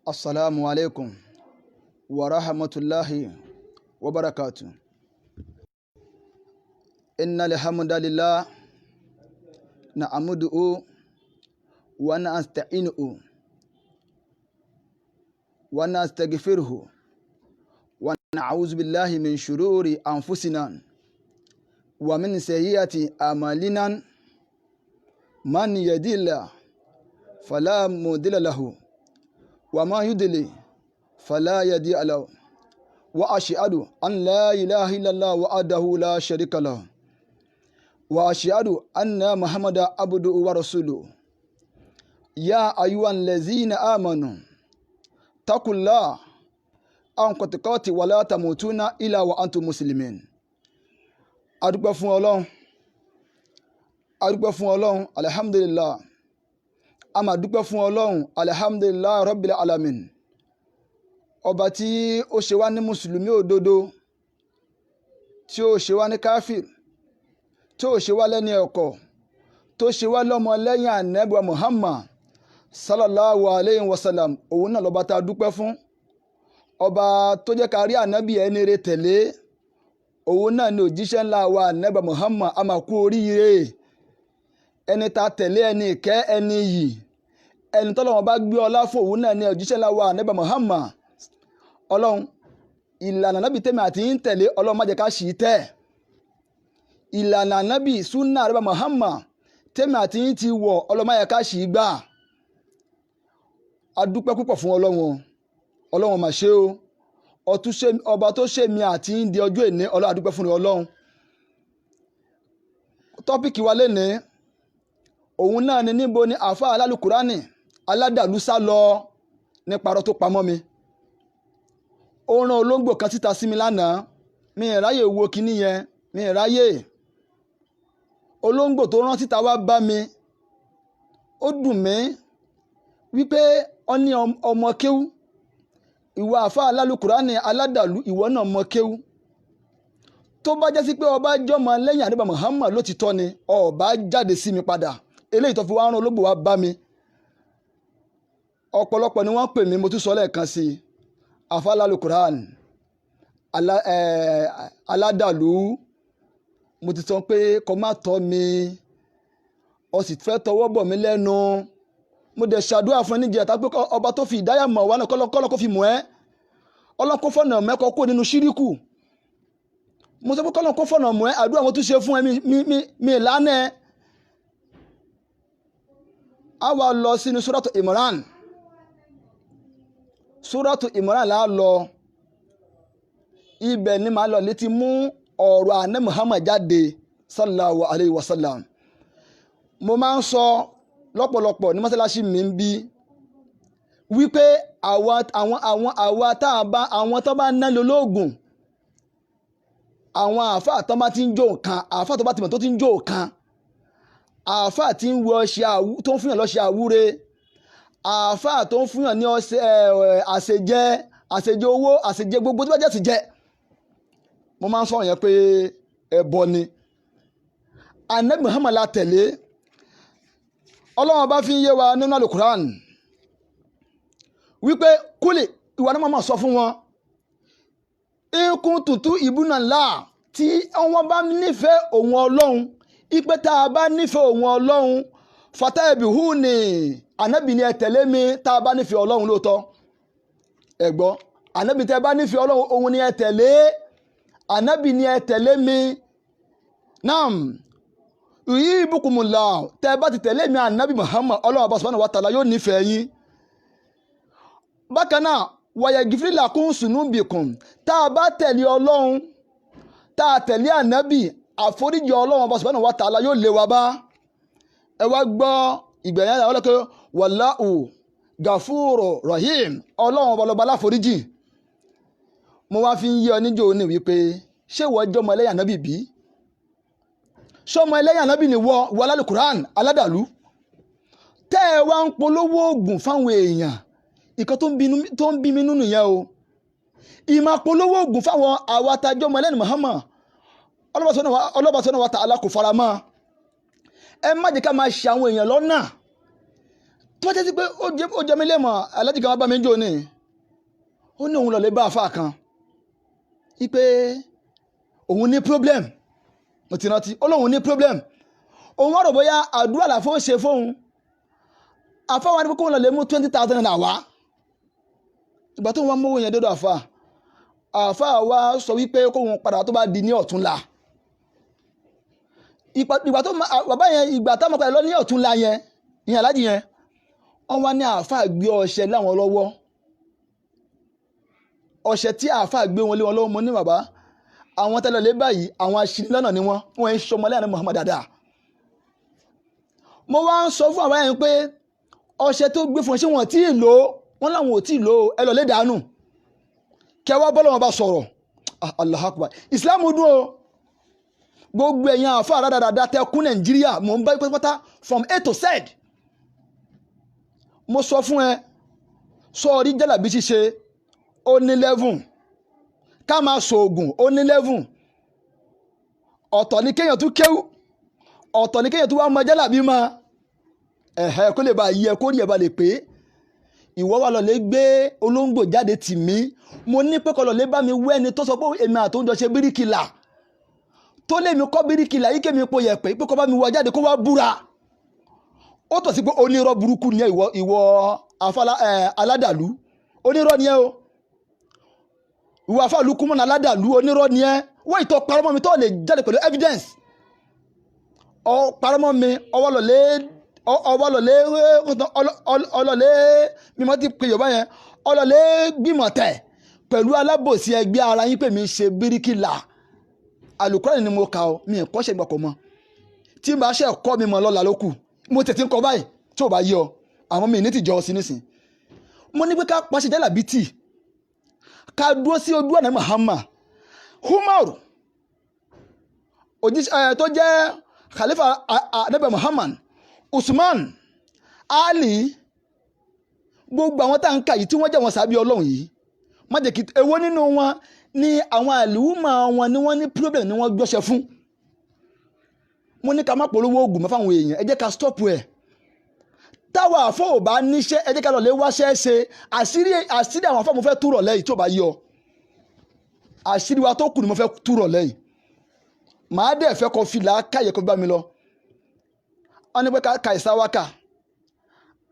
Assalamu alaikum wa rahmatullahi wa barakatuh. Innal hamdalillah na'maduhu wa nasta'inuhu wa nastaghfiruhu wa na'udhu billahi min shururi anfusina wa min sayyiati a'malina. Man yahdihillahu fala mudilla lahu wa man yudlil fala hadiya lahu. Wa ashhadu an la ilaha illallah wahdahu la sharika lahu wa ashhadu anna Muhammadan abduhu wa rasuluhu. Ya ayyuhal ladzina amanu taqullaha haqqa tuqatihi wa la tamutunna illa wa antum muslimin. A dúpẹ́ fún Ọlọ́run, a dúpẹ́ fún Ọlọ́run, alhamdulillah. A máa dúpẹ́ fún Ọlọ́run, alhamdulillah rabbil alamin, ọba tí ó ṣe wá ní mùsùlùmí òdodo, tí ó ṣe wá ní káfíìr, tí ó ṣe wá lẹ́ni ẹ̀kọ́, tó ṣe wá lọ́mọ lẹ́yìn ànábì Muhammad sallallahu alayhi wa sallam. Òun náà lọ́ba tá a dúpẹ́ fún, ọba tó jẹ́ ká rí ànábì ẹni rẹ̀ tẹ̀lé. Òun náà ni òjíṣẹ́ ńlá wa, ànábì Muhammad. A máa kú oríire, ẹni tá a tẹ̀lé, ẹni ìkẹ́, ẹni yìí, ẹni tọ́lọ́run bá gbé ọlá fún, òun náà ni òjíṣẹ́ ńlá wa, ànábì Muhammad. Ọlọ́run, ìlànà ànábì tèmi àti yín tẹ̀lé, Ọlọ́run má jẹ́ ká ṣì í tẹ̀. Ìlànà ànábì, súnà ànábì Muhammad tèmi àti yín ti wọ̀, Ọlọ́run má jẹ́ ká ṣì í gbà. A dúpẹ́ púpọ̀ fún Ọlọ́run. Ọlọ́run mà ṣe o, ọba tó ṣe mi àti yín di ọjọ́ ìní. Ọlọ́run, a dúpẹ́ fún Ọlọ́run. Topic wa lénìí, òun náà ni: níbo ni àáfàá alálùkùránì aládàlú sá lọ nípa ọ̀rọ̀ tó pamọ́ mi? Ó rán olóńgbò kan síta sí mi lánàá. Mi ì ráyè wo kinní yẹn, mi ì ráyè. Olóńgbò tó rán síta wá bá mi, ó dùn mí wípé ọ ní ọmọ kéwú, ìwọ àáfàá alálùkùránì aládàlú, ìwọ náà mọ kéwú. Tó bá jẹ́ sí pé ọba jọmọ lẹ́yìn àdébà Muhammad ló ti tọ́ ni, ọba jáde sí mi padà. Eléyìí tó fi wá rán olóńgbò wá bá mi, ọ̀pọ̀lọpọ̀ ni wọ́n pè mí. Mo tún sọ lẹ́ẹ̀kan sí i, àáfàá alálùkùránì aládàlú, mo ti sọ pé kó má tọ́ mi, ọ sì fẹ́ tọwọ́ bọ̀ mí lẹ́nu. Mo dẹ̀ ṣàdúrà fún ẹ níjẹta pé ọba tó fi ìdáyà mọ̀ wá náà, kọ́lọ́ kó fi mọ̀ ẹ́, ọlọ́kó fọ̀nà mẹ́kọ̀ọ́ kó nínú ṣíríkù. Mo sọ pé kọ́lọ́ kó fọ̀nà mọ̀ ẹ́. Àdúrà mo tún ṣe fún ẹ, mi lánàá ẹ. A wá lọ sínú Suratu Imran. Suratu Imran là á lọ. Ibẹ̀ ni màá lọ létí mú ọ̀rọ̀ àná Muhammad jáde sallallahu alayhi wa sallam. Mo máa ń sọ lọ́pọ̀lọpọ̀ ní mọ́sálásí mi ń bí wípé àwọn àwa tá a bá àwọn tó bá ná lolóògùn, àwọn àáfàá tó bá ti ń jó nǹkan, àáfàá tó bá ti mọ̀ tó ti ń jó nǹkan, àáfàá tí ń wọ ọṣẹ tó ń fúnyàn lọ́ṣẹ àwúre, àáfàá tó ń fúnyàn ní ọṣẹ àṣejẹ, àṣejẹ owó, àṣejẹ gbogbo tó bá jẹ́ àṣejẹ, mo máa ń sọ yẹn pé ẹbọ ni. Ànábì Muhammad la tẹ̀lé. Ọlọ́run bá fi ń yé wa nínú Alukuran wípé kúlì, ìwà náà máa sọ fún wọn, ikun tuntun ìbúná ńlá tí wọ́n bá nífẹ̀ẹ́ òun Ọlọ́run, ipe tá a bá nífẹ̀ẹ́ òun Ọlọ́run, fatabi hu ni ànábì ni ẹ tẹ̀lé mi. Tá a bá nífẹ̀ẹ́ Ọlọ́run lóòótọ́, ẹ gbọ́, ànábì, tẹ́ bá nífẹ̀ẹ́ Ọlọ́run, òun ni ẹ tẹ̀lé. Ànábì ni ẹ tẹ̀lé mi. Naam, yuhibbukumullah, tẹ́ bá ti tẹ̀lé mi, ànábì Muhammad, Ọlọ́run ọba subhanahu wa ta'ala yóò nífẹ̀ẹ́ yín. Bákan náà, wayaghfir lakum dhunubikum. Tá a bá tẹ̀lé Ọlọ́run, tá a tẹ̀lé ànábì, àforíjì Ọlọ́run ọba subhanahu wa ta'ala yóò lé wa bá. Ẹ wá gbọ́ ìgbẹ̀yìn àwọn ọlọ́kẹ́, wallahu gafuro rahim. Ọlọ́run ọba lọ́ba aláforíjì. Mo wá fi ń yé ọ níjó ní wípé, ṣé ìwọ jẹ́ ọmọ ẹlẹ́yìn ànábì bí? Ṣé ọmọ ẹlẹ́yìn ànábì ni wọ, wọ alálùkùrán aládàlú, tẹ́ ẹ wá ń polówó oògùn fáwọn èèyàn? Ìkan tó ń bí mi nínú yẹn o, ìmọ̀ polówó oògùn fáwọn àwa tajọ́ ọmọ ẹlẹ́yìn Muhammad, ọlọ́ba sọ́nà wa ta'ala kò fara mọ́. Ẹ má jẹ́ ká máa ṣe àwọn èèyàn lọ́nà. Tó bá jẹ́ sí pé ó jẹ́ mi lẹ́mọ̀, alájì kan wá bá mi jò ní, ó ní òun lọ lè bá àfa kan wípé òun ní problem. Mo ti rántí, ó lóun ní problem, òun wá rò bóyá àdúrà làfó ṣe fóun. Àfa wa ní pé kóun lọ lè mú ₦20,000 wá. Ìgbà tó ń wá mówó yẹn dọ́dọ̀ àfa, àfa wa sọ wípé kóun padà tó bá di ní ọ̀túnla. Ìgbà tó bàbá yẹn, ìgbà táwọn padà lọ ní ọ̀túnla yẹn, ìyẹn aláàjì yẹn, wọ́n wá ní àáfà gbé ọṣẹ láwọn lọ́wọ́. Ọṣẹ tí àáfà gbé wọn lé wọn lọ́wọ́, mo ní bàbá, àwọn tẹ́lẹ̀ lé báyìí, àwọn aṣinilọ́nà ni wọ́n, wọ́n ń sọmọlẹ́ àná Muhammad dáadáa. Mo wá ń sọ fún àwọn yẹn pé ọṣẹ tó gbé fún ọ, ṣé wọn tí ì lò ó? Wọn làwọn ò tí ì lò ó. Ẹ lọ lé dànù, kẹwàá bọ́lá wọn bá sọ̀rọ̀. Ah, Allahu Akbar, Islam dùn o. Gbogbo ẹ̀yin àáfà rádaràda tẹ kún Nàìjíríà, mò ń bá pátápátá from A to Z. Mo sọ fún ẹ, sọ orí jálàbí ṣíṣe, ó ní level. Ká máa ṣoògùn, ó ní level. Ọ̀tọ̀ ní kéèyàn tún kéwú, ọ̀tọ̀ ní kéèyàn tún wá mọ jálàbí mọ́ ẹ̀hẹ́, kó lè bá yí ẹ, kó rí ẹ bá lè pé. Ìwọ wà lọ lè gbé olóńgbò jáde tì mí. Mo ní pé kọ́ lọ lè bá mi wẹ́ ẹni tó sọ pé èmi àtòun jọ ṣe bíríkìlà, tó lé mi kọ́ bíríkìlà yìí, kémi po yẹ̀pẹ̀, pé kó bá mi wá jáde, kó wá búra. Ó tọ̀ sí pé onírọ́ burúkú ni ẹ, ìwọ afálá ẹ aládàlú, onírọ́ ni ẹ o. Ìwọ afálùkúmọ̀nà aládàlú, onírọ́ ni ẹ. Wọ́n ìtọ́ parọ́mọ́ mi tó lè jáde pẹ̀lú evidence. Ọ parọ́mọ́ mi, ọwọ́ lọ́lé ọlọ́lé mímọ́ ti pe Yorùbá yẹn, ọlọ́lé gbìmọ̀ tẹ̀ pẹ̀lú alábòsí ẹgbẹ́ ara yín pé mi ṣe bíríkìlà. Àlùkùránì ni mo kà ó, mi ì kọ́ṣẹ́ ìgbà kọ̀ mọ́. Tí n bá ṣe kọ́ mi mọ́ lọ́la ló kù. Mo tètè ń kọ báyìí tí ò bá yí ọ, àwọn mi ní tìjọ sí nísìn. Mo ní pé ká pàṣẹ jálàbí tì, ká dúró sí ojú ọ̀nà Muhammad. Umar òjíṣẹ́ ẹ̀ tó jẹ́ khalifa anabi Muhammad, Usman, Ali, gbogbo àwọn tá à ń kà yìí tí wọ́n jẹ́ wọn sábẹ́ Ọlọ́run yìí, má jẹ́ kí èwo nínú wọn ni àwọn àlùmọ̀ wọn ni wọ́n ní problem ni wọ́n gbọ́sẹ̀ fún. Mo ní ká má polówó oògùn mọ́ fáwọn èèyàn. Ẹ jẹ́ ká stop ẹ̀. Táwa àfọ̀ ò bá níṣẹ́, ẹ jẹ́ ká lọ lè wáṣẹ́ ṣe. Àṣírí àwọn afọ́ mo fẹ́ túrọ̀ lẹ́yìn tí ò bá yọ. Àṣírí wa tó kù ni mo fẹ́ túrọ̀ lẹ́yìn. Màá dẹ̀ fẹ́ kọ́ fìlà káyẹ̀ kó bá mi lọ. Wọ́n ní pé ká ka ìsáwákà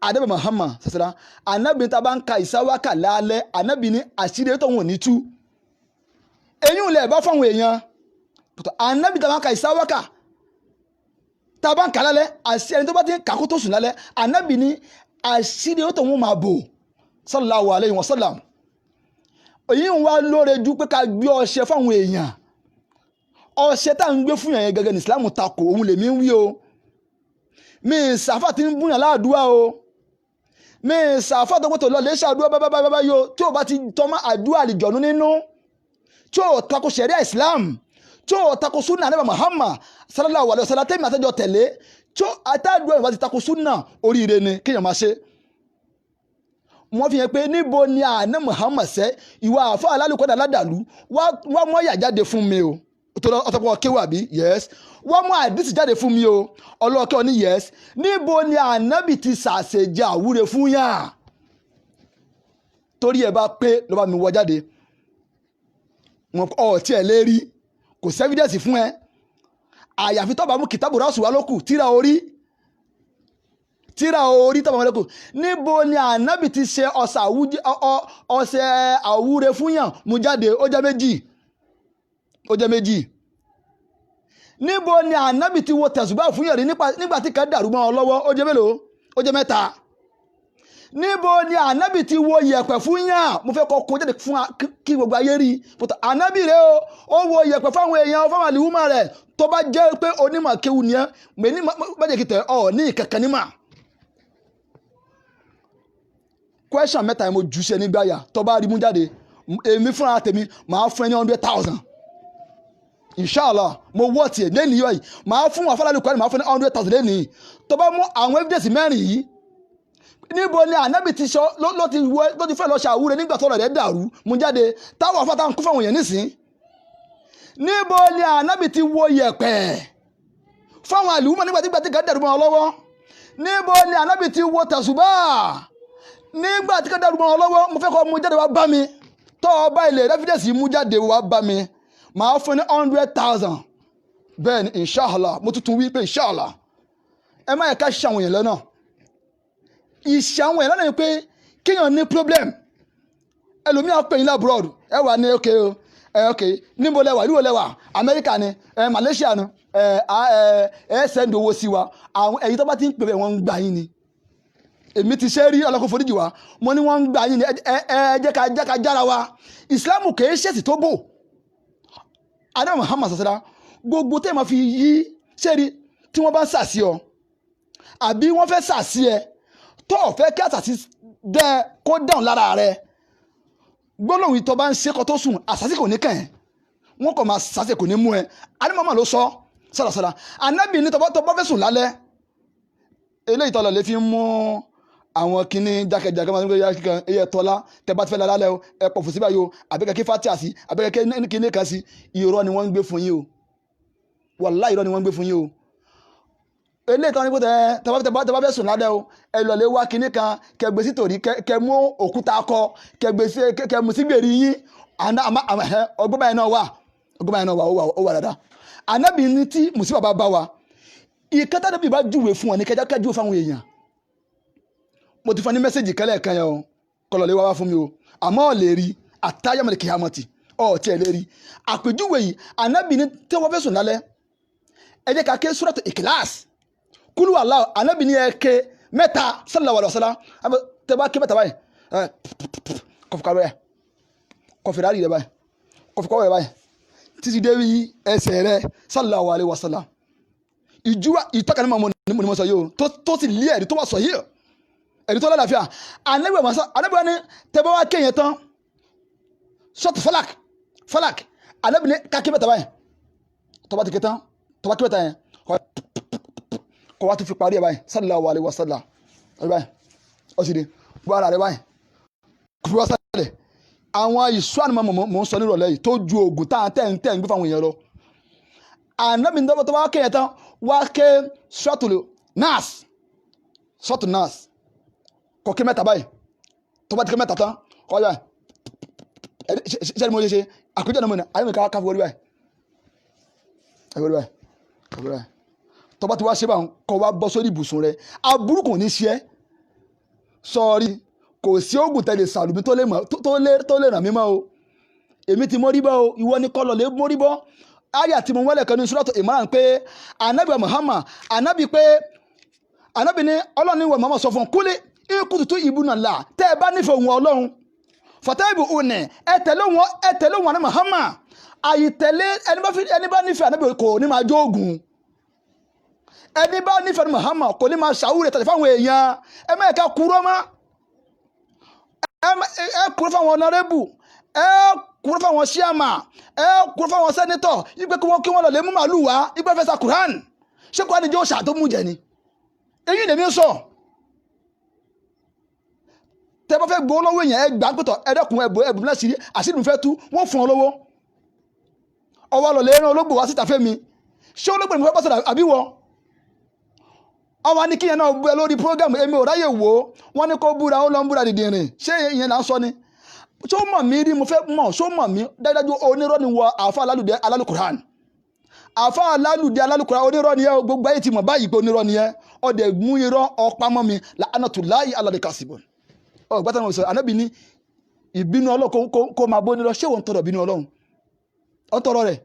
anabi Muhammad sasara. Anabi tá a bá ń ka ìsáwákà lálẹ́, anabi ní àṣírí tó wọn ò ní tú. Eyín ò lè bá fáwọn èèyàn. Anabi tá a bá ń ka ìsáwákà, tá a bá ń kà lálẹ́, àṣírí ẹni tó bá ti ń kà kó tó sùn lálẹ́, anabi ní àṣírí tó wọn máa bò, sallallahu alayhi wa sallam. Èyí ń wá lóore ju pé ká gbé ọṣẹ fáwọn èèyàn. Ọṣẹ tá à ń gbé fún yàn yẹn gẹ́gẹ́ ní Islam takò. Òun lèmi ń wí o. Mi sàfà tí ń búyàn láàdúrà o. Mi sàfà tó gbọ́tò lọ lè ṣàdúrà bábábábá yo. Tí o bá ti tọ́mọ́ àdúrà àlìjọ̀nú nínú, tí o tako ṣẹ̀ríà Islam, tí o tako sunna anabi Muhammad sallallahu alayhi wa sallam, tẹ́mi àtẹ́jọ́ tẹ̀lé, tí o àtàdúrà ìwà ti tako sunna, oríire ni kéèyàn máa ṣe. Wọ́n fi hàn pé níbo ni àná Muhammad sẹ́. Ìwà àfọ alálùkọ́dà aládàlú, wá mọ́ yà jáde fún mi o. Ọtọ́pọ̀ kéwà bí yes, wọ́n mú àdìsí jáde fún mi o. Ọlọ́ọ̀kẹ́ ọ ní yes. Níbo ni ànábì ti ṣàṣejẹ àwúre fún yàn? Torí ẹ bá pé ló bá mi wọ jáde wọn, ọ tí ẹ lè rí, kò sí evidence fún ẹ, àyàfi tó bá mú kìtàbù rásù wá lókù, tíra orí, tíra orí tó bá mú lókù. Níbo ni ànábì ti ṣe ọ̀sẹ̀ àwúre fún yàn? Mú jáde. Ó jẹ́ méjì, ó jẹ́ méjì. Níbo ni ànábì ti wo tẹ̀sùbá fún yàn rí nígbà tí kan dàrú mọ́ ọ lọ́wọ́? Ó jẹ́ mélòó? Ó jẹ́ mẹ́ta. Níbo ni ànábì ti wo yẹ̀pẹ̀ fún yàn? Mo fẹ́ kọ́ kó jáde fún kí gbogbo ayé rí. Ànábì rẹ o, ó wo yẹ̀pẹ̀ fáwọn èèyàn, fáwọn àlìwúmọ̀ rẹ̀. Tó bá jẹ́ pé onímọ̀ kéwù ni ẹ́, mẹ́ni bàjẹ́ kìtẹ̀ ọ̀ ní ìkankan nímà. Question mẹ́ta yẹn mo jù sí ẹ nígbàyà. Tó bá rí mú jáde, èmi fúnra tèmi màá fún ẹ ní 100,000, inshallah. Mo wọ́ tiẹ̀ lẹ́nu yìí, màá fún àfọlálù kwari, màá fún ní 100,000 lẹ́nu yìí tó bá mú àwọn evidence mẹ́rin yìí. Níbo ni ànábì ti sọ ló ti wọ ló ti fẹ́ lọ ṣàwúre nígbà tọ́rọ̀ rẹ̀ dàrú? Mú jáde. Táwọn afáta ń kú fáwọn èèyàn nísìn. Níbo ni ànábì ti wo yẹ̀pẹ̀ fáwọn àlùmọ̀ nígbà tí gbàtí kan dàrú mọ́ ọ lọ́wọ́? Níbo ni ànábì ti wo tẹ̀sùbá nígbà tí kẹ́kẹ́ dàrú mọ́ ọ lọ́wọ́? Mo fẹ́ kọ́ mú jáde wá bá mi. Tọ́ ọ bá ilẹ̀ evidence mú jáde wá bá mi, màá fún ní 100,000. Bẹ́ẹ̀ ni, inshallah, mo tuntun wí pé inshallah. Ẹ má yẹ ká ṣe àwọn èèyàn lọ́nà. Ìṣe àwọn èèyàn lọ́nà ni pé kéèyàn ní problem. Ẹlòmíà pè yín l'abroad, ẹ wà ní ok o, ẹ ok, níbo lẹwà, ìlú wo lẹwà? Amẹ́ríkà ni, ẹ Malaysia ni, ẹ ẹ ẹ send owó sí wa. Àwọn ẹ̀yin tó bá ti ń pè bẹ́ẹ̀, wọ́n ń gbà yín ni. Èmi ti ṣe rí, ọlọ́kọ̀ foríjì wa. Mo ní wọ́n ń gbà yín ni. Ẹ ẹ jẹ́ ká jára wa. Ìsìlámù kìí ṣèṣì tó bò. Adé Muhammad sasara gbogbo tẹ́ ẹ máa fi yí ṣé rí tí wọ́n bá ń sàsí ọ àbí wọ́n fẹ́ sàsí ẹ, tó o fẹ́ kí àsàsí dẹ́ kó dáhùn lára rẹ, gbólóhùn ìtọ́ bá ń ṣe kó tó sùn, àsàsí kò ní kàn ẹ́. Wọ́n kàn máa sàsí, kò ní mú ẹ. Adé Muhammad ló sọ sàlàsàlà. Anábì ní tọ́ bá fẹ́ sùn lálẹ́, eléyìí tọ́lọ̀ lè fi mú àwọn kinní jákèjádé máa ń gbé yára kíkan eyẹ tọ́lá. Tẹ bá ti fẹ́ lálẹ́ o, ẹ pọ̀ fún síbáyìí o, àbí kẹ́kẹ́ fatia sí, àbí kẹ́kẹ́ kinní kan sí. Irọ́ ni wọ́n ń gbé fún yín o. Wàláhì, irọ́ ni wọ́n ń gbé fún yín o. Eléyìí tọ́lá ní pé tẹ bá fẹ́ sùn lálẹ́ o, ẹ lọ lè wá kinní kan, kẹ gbé sí tòrí, kẹ mú òkúta kọ, kẹ gbé sí, kẹ mú sí gbèrí yín. Ọgbọ́n báyìí náà wà, ọgbọ́n báyìí náà wà, ó wà dáadáa. Ànábì ní tí mùsíbà bá bá wa, ìkẹtà níbi bá júwe fún ọ ní kẹjá kẹjúwe fáwọn èèyàn. Mo ti fún ní message kẹlẹ́ kan yẹn o, kọlọ̀ lè wá wá fún mi o, àmọ́ ọ̀ lè rí àtàyàmọ̀lẹ̀ kìyàmọ̀tì ọ̀ tí ẹ̀ lè rí àpèjúwe yìí. Ànábì ní tí wọ́n fẹ́ sùn lálẹ́, ẹ jẹ́ ká ké Suratu Ikhlas, kúlú Allah. Ànábì ní ẹ ké mẹ́ta, sallallahu alaihi wasallam. Tẹ bá ké mẹ́ta báyìí, kọfíkà rẹ, kọfìrárì rẹ báyìí, kọfíkọ́ rẹ báyìí títí dé ẹsẹ̀ rẹ, sallallahu alaihi wasallam. Ìjúwa ìtọ́ka ní mo ní mo sọ yìí o, tó sì lé ẹ̀rí tó wà sọ yìí, ẹ̀rí tó lálàáfíà. Ànábì wa ní tẹ́ bá wá kéèyàn tán, sọ́ọ̀tù Falak, Falak, Ànábì ní kákí mẹ́ta báyìí. Tó bá ti ké tán, tó bá ké mẹ́ta yẹn, kọ́ wá tó fi parí ẹ̀ báyìí, sallallahu alaihi wasallam ẹ̀ báyìí, ó sì di bọ́ ara rẹ̀ báyìí, kò fi wá sálẹ̀. Àwọn ìṣọ́ àná mọ̀ ń sọ nírọ̀lẹ́ yìí tó ju oògùn tá à ń tẹ̀ ń tẹ̀ ń gbé fáwọn èèyàn lọ. Ànábì ní tó bá kéèyàn tán, wá ké sọ́ọ̀tù Nas, sọ́ọ̀tù Nas, kọ́ ké mẹ́ta báyìí. Tó bá ti ké mẹ́ta tán, kọ́ yá ṣe ni mo ṣe ṣe àkójọ náà mo ní ayé mi ká fi wọlé báyìí, wọlé báyìí, wọlé báyìí. Tó bá ti wá ṣe báwọn, kọ́ wá bọ́ sórí ibùsùn rẹ, aburú kò ní ṣe é. Sọrí kò sí oògùn tẹ̀lé sàlùmí tó lè ràn mí mọ́ o. Èmi ti mórí bọ́ o, ìwọ ni kọ́ lọ lè mórí bọ́. Àyà tí mo wọlé kan ní Suratu Imran pé anabi Muhammad, anabi pé anabi ní Ọlọ́run ní wọ Muhammad sọ fún kúlẹ̀ ikú ìbú náà là tẹ́ ẹ bá nífẹ̀ẹ́ òun Ọlọ́run fàtẹ́ẹ̀bù òní, ẹ tẹ̀lé wọn, ẹ tẹ̀lé wọn ní Muhammad. Àyìtẹ̀lé ẹni bá nífẹ̀ẹ́ anabi kò ní máa jóògùn. Ẹni bá nífẹ̀ẹ́ ní Muhammad kò ní máa ṣàwúrẹ̀ tàbí fáwọn èèyàn. Ẹ má ẹ̀ka kúrọ́ mọ́. Ẹ kúrọ́ fáwọn honourable, ẹ kúrọ́ fáwọn chairman, ẹ kúrọ́ fáwọn senator, ipe kí wọ́n lọ lè mú màálù wá, ipe fẹ́ sa Quran. Ṣé Quran jẹ́ òòṣà tó mú jẹ ni? Èyí lèmi sọ. Tẹ bá fẹ́ gbowó lọ́wọ́ èèyàn, ẹ gbà á pẹ̀tọ̀, ẹ dẹ́kun, ẹ̀bùn ẹ̀bùn náà sírí àṣírí mi fẹ́ tú, wọ́n fún ọ lówó. Ọwọ́ lọ lè rán ológbò wá síta fẹ́mi. Ṣé ológbò ni mo fẹ́ bá sọ̀rọ̀ àbí wọ́? Ọwọ́ ní kíyẹn náà bú ẹ lórí program, èmi ò ráyè wò ó. Wọ́n ní kó búra, ó lọ ń búra dìdìrìn. Ṣé ìyẹn là ń sọ ni? Ṣó mọ̀ mí rí? Mo fẹ́ mọ̀, ṣó mọ̀ mí dájúdájú? Onírọ́ ni wọ àfa alálùdẹ alálùkùrán, àfa alálùdẹ alálùkùrán, onírọ́ ni ẹ. Gbogbo ayé ti mọ̀ báyìí pé onírọ́ ni ẹ. Ọdẹ mú irọ́ ọpamọ́ mi, la'anatullahi ala al-kasibun. Ọ gbàtà náà sọ, Ànábì ní ìbínú Ọlọ́run kó máa bó nírọ́. Ṣé wọ́n ń tọrọ ìbínú Ọlọ́run? Ọ tọrọ rẹ̀.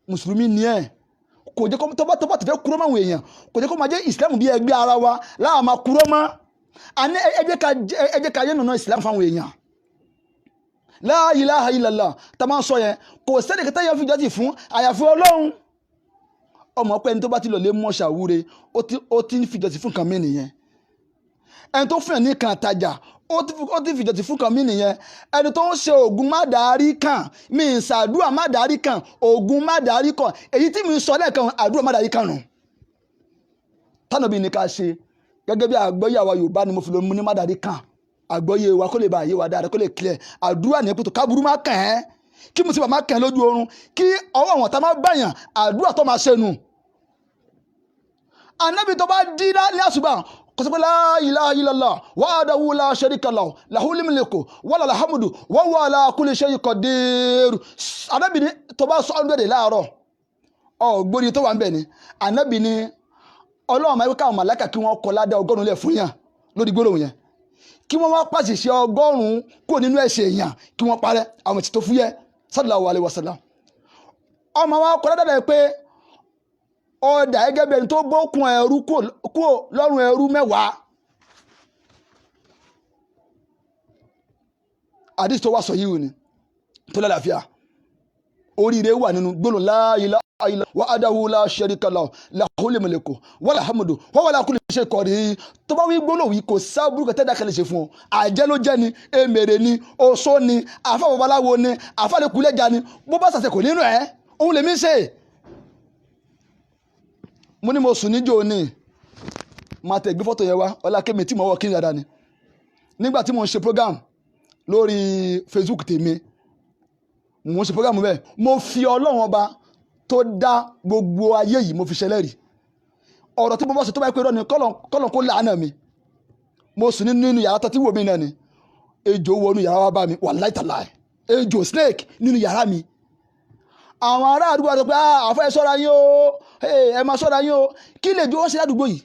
Mùsùlùmí ni ẹ. Kò jẹ́ kó tọ́ba tẹ̀fẹ́ kúrò máwọn èèyàn, kò jẹ́ kó máa jẹ́ ìsìlámù bí ẹgbẹ́ ara wa láà máa kúrò mọ́. Àní ẹ jẹ́ ká yé nànà ìsìlámù fáwọn èèyàn. La ilaha illallah tá a máa ń sọ yẹn, kò sẹ́ni kẹta yẹn fi jọ́sìn fún àyàfi Ọlọ́run. Ọmọ pé ẹni tó bá ti lọ lé mọ́ṣà wúre, ó ti ń fi jọ́sìn fún nǹkan mí nìyẹn. Ẹni tó fún ẹ̀ ní kan àtajà, ó ti fi jọ́sìn fún nǹkan mí nìyẹn. Ẹni tó ń ṣe oògùn má dàárí kan, mi ń ṣàdúrà má dàárí kan, oògùn má dàárí kan, èyí tí mi ń sọ lẹ́ẹ̀kan, àdúrà má dàárí kan nù tánàbí ní ká ṣe gẹ́gẹ́ bí àgbọ́yé àwa Yorùbá ni mo fi lọ mú ní má dàárí kan. Àgbọ́yé wa kó lè bá àyè wa dáadáa, kó lè clear. Àdúrà ní pẹ̀tọ̀ káburú má kàn ẹ́, kí mùsùlùmí má kàn ẹ́ lójú oorun, kí ọwọ́ àwọn tá má bàyàn, àdúrà tó máa ṣe nù. Ànábì tó bá dí ní àṣùbà, Kò sọ pé la ilaha illallah wahdahu la sharika lahu lahul mulku wa lahul hamdu wa huwa ala kulli shay'in qadir. Ànábì ní tó bá sọ 100 láàárọ̀, ọ̀gbóni tó wà ń bẹ̀ ni. Ànábì ní Ọlọ́run máa ń káwọn màláìkà kí wọ́n kọ ládá 100 lẹ̀ fún yàn lórí gbólóhùn yẹn, kí wọ́n wá pàṣẹ 100 kúrò nínú ẹ̀ṣẹ̀ èèyàn, kí wọ́n parẹ́ àwọn ètò tó fúyẹ́. Sallallahu alaihi wasallam. Ọmọ wa kọ ládá rẹ̀ pé ọ̀dà gẹ́gẹ́ bí ẹni tó bókun ẹrú kúrò lọ́rùn ẹrú 10. Àdìs tó wá sọ yìí ni tó lálàáfíà. Oríire wà nínú gbólóhùn la ilaha illa wahdahu la sharika lahu lahul mulku wa lahul hamdu wa huwa ala kulli shay'in qadir. Tó bá wí gbólóhùn yìí, kò sábúrú kẹtẹ́ dákẹ́ lè ṣe fún ọ. Àjẹ́ ló jẹ́ ni, èmèrè ni, oṣó ni, àfa babaláwo ni, àfa lẹ́kùlẹ́jà ni, bó bá ṣàṣẹ kò nínú ẹ̀, òun lèmi ṣe. Mo ní mo sùn níjó ní máa tẹ̀ gbé fọ́tò yẹn wá ọlákẹ́mi tí mo wọ̀ kí n dáadáa ni. Nígbà tí mo ń ṣe program lórí Facebook tèmi, mo ń ṣe program bẹ́ẹ̀, mo fi Ọlọ́run Ọba tó dá gbogbo ayé yìí, mo fi ṣẹlẹ́rìí. Ọ̀rọ̀ tí mo bá sọ, tó bá yẹ pé irọ́ ni, kọ́lọ̀ kó làánà mi. Mo sùn nínú yàrá tó ti wò mí náà ni ejò wọnú yàrá wa bá mi. Wàláì tàláì, ejò snake nínú yàrá mi. Àwọn ará àdúgbò àti pé àfọ ẹ ṣọ́ra yín o, ẹ máa ṣọ́ra yín o. Kí lè jó wọ́n ṣe ládùúgbò yìí?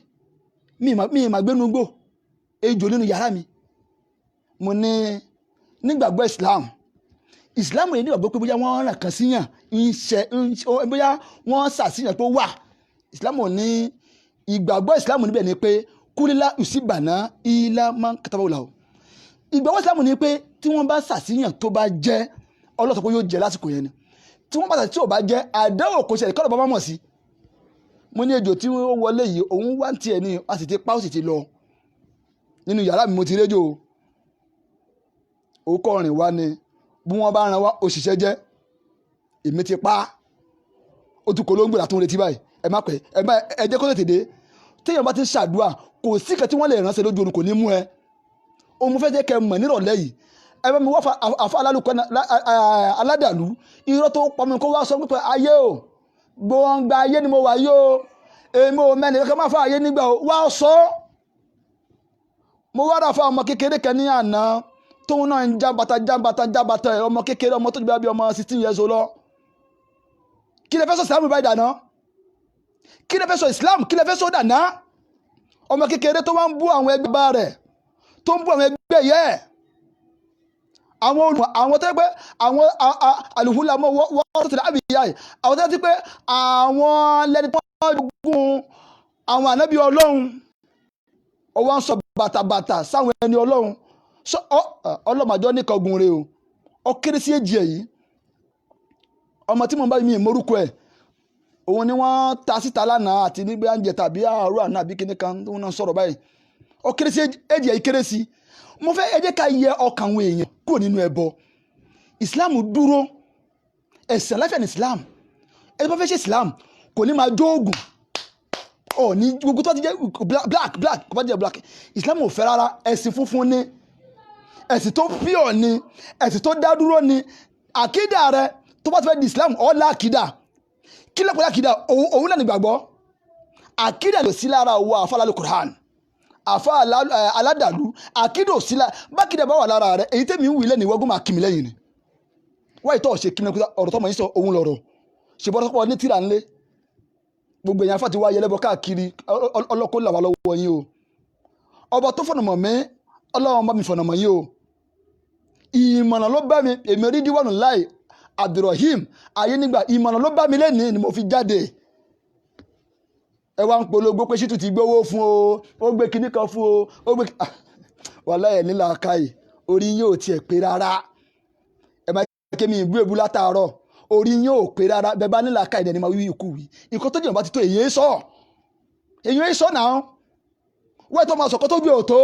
Mi ì mà gbénu gbò, ejò nínú yàrá mi. Mo ní nígbàgbọ́ Islam, Islam yìí nígbàgbọ́ pé bóyá wọ́n ràn kan síyàn ń ṣe, bóyá wọ́n ṣàṣìyàn pé ó wà. Islam ò ní ìgbàgbọ́. Islam níbẹ̀ ni pé kúlílá ìsìbànà ilá máa ń kẹtàbọ̀ làwọn. Ìgbàgbọ́ Islam ni pé tí wọ́n bá ṣàṣìyàn, tó bá jẹ́ ọlọ́sọ pé yóò jẹ́ lásìkò yẹn ni. Tí wọ́n bá ṣàṣìyàn tí ò bá jẹ́, àdéhùn kò ṣẹlẹ̀ kọ́lọ̀ bá mọ̀ sí. Mo ní ejò tí ó wọlé yìí, òun wá ń tiẹ̀ ní, a sì ti pa, ó sì ti lọ. Nínú yàrá mi mo ti réjò ó kọrin wá ni. Bí wọ́n bá ran wá òṣìṣẹ́ jẹ́, èmi ti pa á. Ó tún kò ló ń gbèrà tó ń retí báyìí. Ẹ má pẹ́, ẹ má ẹ jẹ́ kó tètè dé. Téèyàn bá ti ń ṣàdúrà, kò sí kan tí wọ́n lè ránṣẹ́ lójú oorun kò ní mú ẹ. Òun mo fẹ́ jẹ́ kẹ́ mọ̀ nírọ̀lẹ́ yìí. Ẹ bá mi wá àfa alálùkọ́ aládàlú irọ́ tó pa mi, kó wá sọ pé ayé o, gbọ̀ngbà ayé ni mo wà yìí o, èmi ò mẹ́ni kankan má fa ayé nígbà o. Wá sọ mo wá rà fún ọmọ kékeré kan ní àná tóun náà ń jábàtà jábàtà jábàtà ẹ. Ọmọ kékeré, ọmọ tó ti bí ọmọ 16 years old lọ. Kí lè fẹ́ sọ Islam báyìí dáná? Kí lè fẹ́ sọ Islam? Kí lè fẹ́ sọ dáná? Ọmọ kékeré tó wá ń bú àwọn ẹgbẹ́ bá rẹ̀, tó ń bú àwọn ẹgbẹ́ yẹ, àwọn olùmọ̀, àwọn tó yẹ pé àwọn àlùfúnlamọ́ wọ́n tó tẹ̀lé àbíyá yìí, àwọn tó yẹ pé àwọn lẹni tó wọ́n jogún àwọn ànábì Ọlọ́run, ó wá ń sọ bàtàbàtà sáwọn ẹni Ọlọ́run. Ọlọ́màjọ́ nìkan gun re o. Ọ kéré sí èjì ẹ̀ yìí. Ọmọ tí mo bá mi ìmọ̀rúkọ ẹ̀, òun ni wọ́n ta síta lánàá àti nígbà ń jẹ tàbí àárọ̀ àná àbí kíní kan tó ń sọ̀rọ̀ báyìí. Ọ kéré sí èjì ẹ̀ yìí, kéré sí. Mo fẹ́ ẹ jẹ́ ká yẹ ọkàn àwọn èèyàn kúrò nínú ẹbọ. Islam dúró, ẹ̀sìn aláfíà ní Islam. Ẹni bá fẹ́ ṣe Islam kò ní máa jó oògùn ọ ní gbogbo tó ti jẹ́ black black, kò bá jẹ́ black, Islam ò fẹ́ rárá. Ẹ̀sìn funfun ni, ẹ̀sìn tó pure ni, ẹ̀sìn tó dá dúró ni. Àkídà rẹ tó bá ti fẹ́ di Islam, ọ̀ la àkídà. Kí ló pẹ̀lú àkídà? Òun náà ní gbàgbọ́. Àkídà lò sí lára owó àfa alálù Quran, àfa aládàlú. Àkídà ò sí lára. Bákídà bá wà lára rẹ, èyí tẹ́mi ń wí lẹ́nu, ìwọ́gùn máa kí mi lẹ́yìn ni. Wáyé tó ṣe kí mi ọ̀rọ̀ tọmọ yín sọ, òun lọ̀rọ̀ ṣe bọ́ tọ́pọ̀ ní tíra ńlẹ̀. Gbogbo èèyàn afá ti wá yẹlẹ́bọ káàkiri. Ọlọ́kọ́ là wà lọ́wọ́ yín o. Ọba tó fọ̀nà mọ̀ mí, Ọlọ́run bá mi fọ̀nà mọ̀ yín o. Ìmọ̀nà ló bá mi, èmi rí díwọ̀nù láì Abdulrahim ayé nígbà. Ìmọ̀nà ló bá mi lẹ́nìí ni mo fi jáde. Ẹ wá ń polongo pé Ṣítù ti gbówó fún o, ó gbé kinní kan fún o, ó gbé. Wàláhì ẹ̀ nílà káyì, orí yín ò tiẹ̀ pé rárá. Ẹ máa ké mi ìbú èbú látàárọ̀, orí yín ò pé rárá. Bẹ́ẹ̀ bá nílà káyì dẹni máa wí ikú wí. Nǹkan tó jìnnà bá ti tó, èyí sọ, èyí sọ náà. Wọ́n tó máa sọ̀kọ́ tó gbé òtó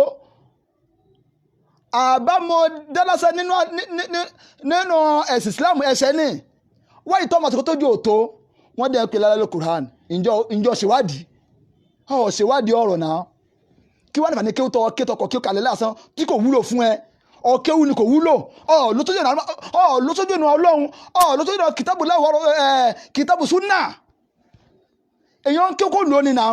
àbámọ̀ dálásẹ̀ nínú ẹ̀sìn Islam, ẹ̀ṣẹ̀ ni. Wọ́n ìtọ́ máa sọ̀kọ́ tó gbé òtó. Wọ́n dẹ̀ ń pè lálẹ́ Quran. Ǹjọ́ ṣèwádìí, ọ̀ ṣèwádìí ọ̀rọ̀ náà. Kí wọ́n nífà ní kéwù tọ́ kétọkọ̀ kí ó kalẹ̀ lásán tí kò wúlò fún ẹ. Ọ̀kéwù ni kò wúlò. Ọ̀ lóṣojú ìnà Ọlọ́run, ọ̀ lóṣojú ìnà kìtàbù láwọ̀, ẹ̀ kìtàbù súnà. Èèyàn ń ké kó lónìí náà.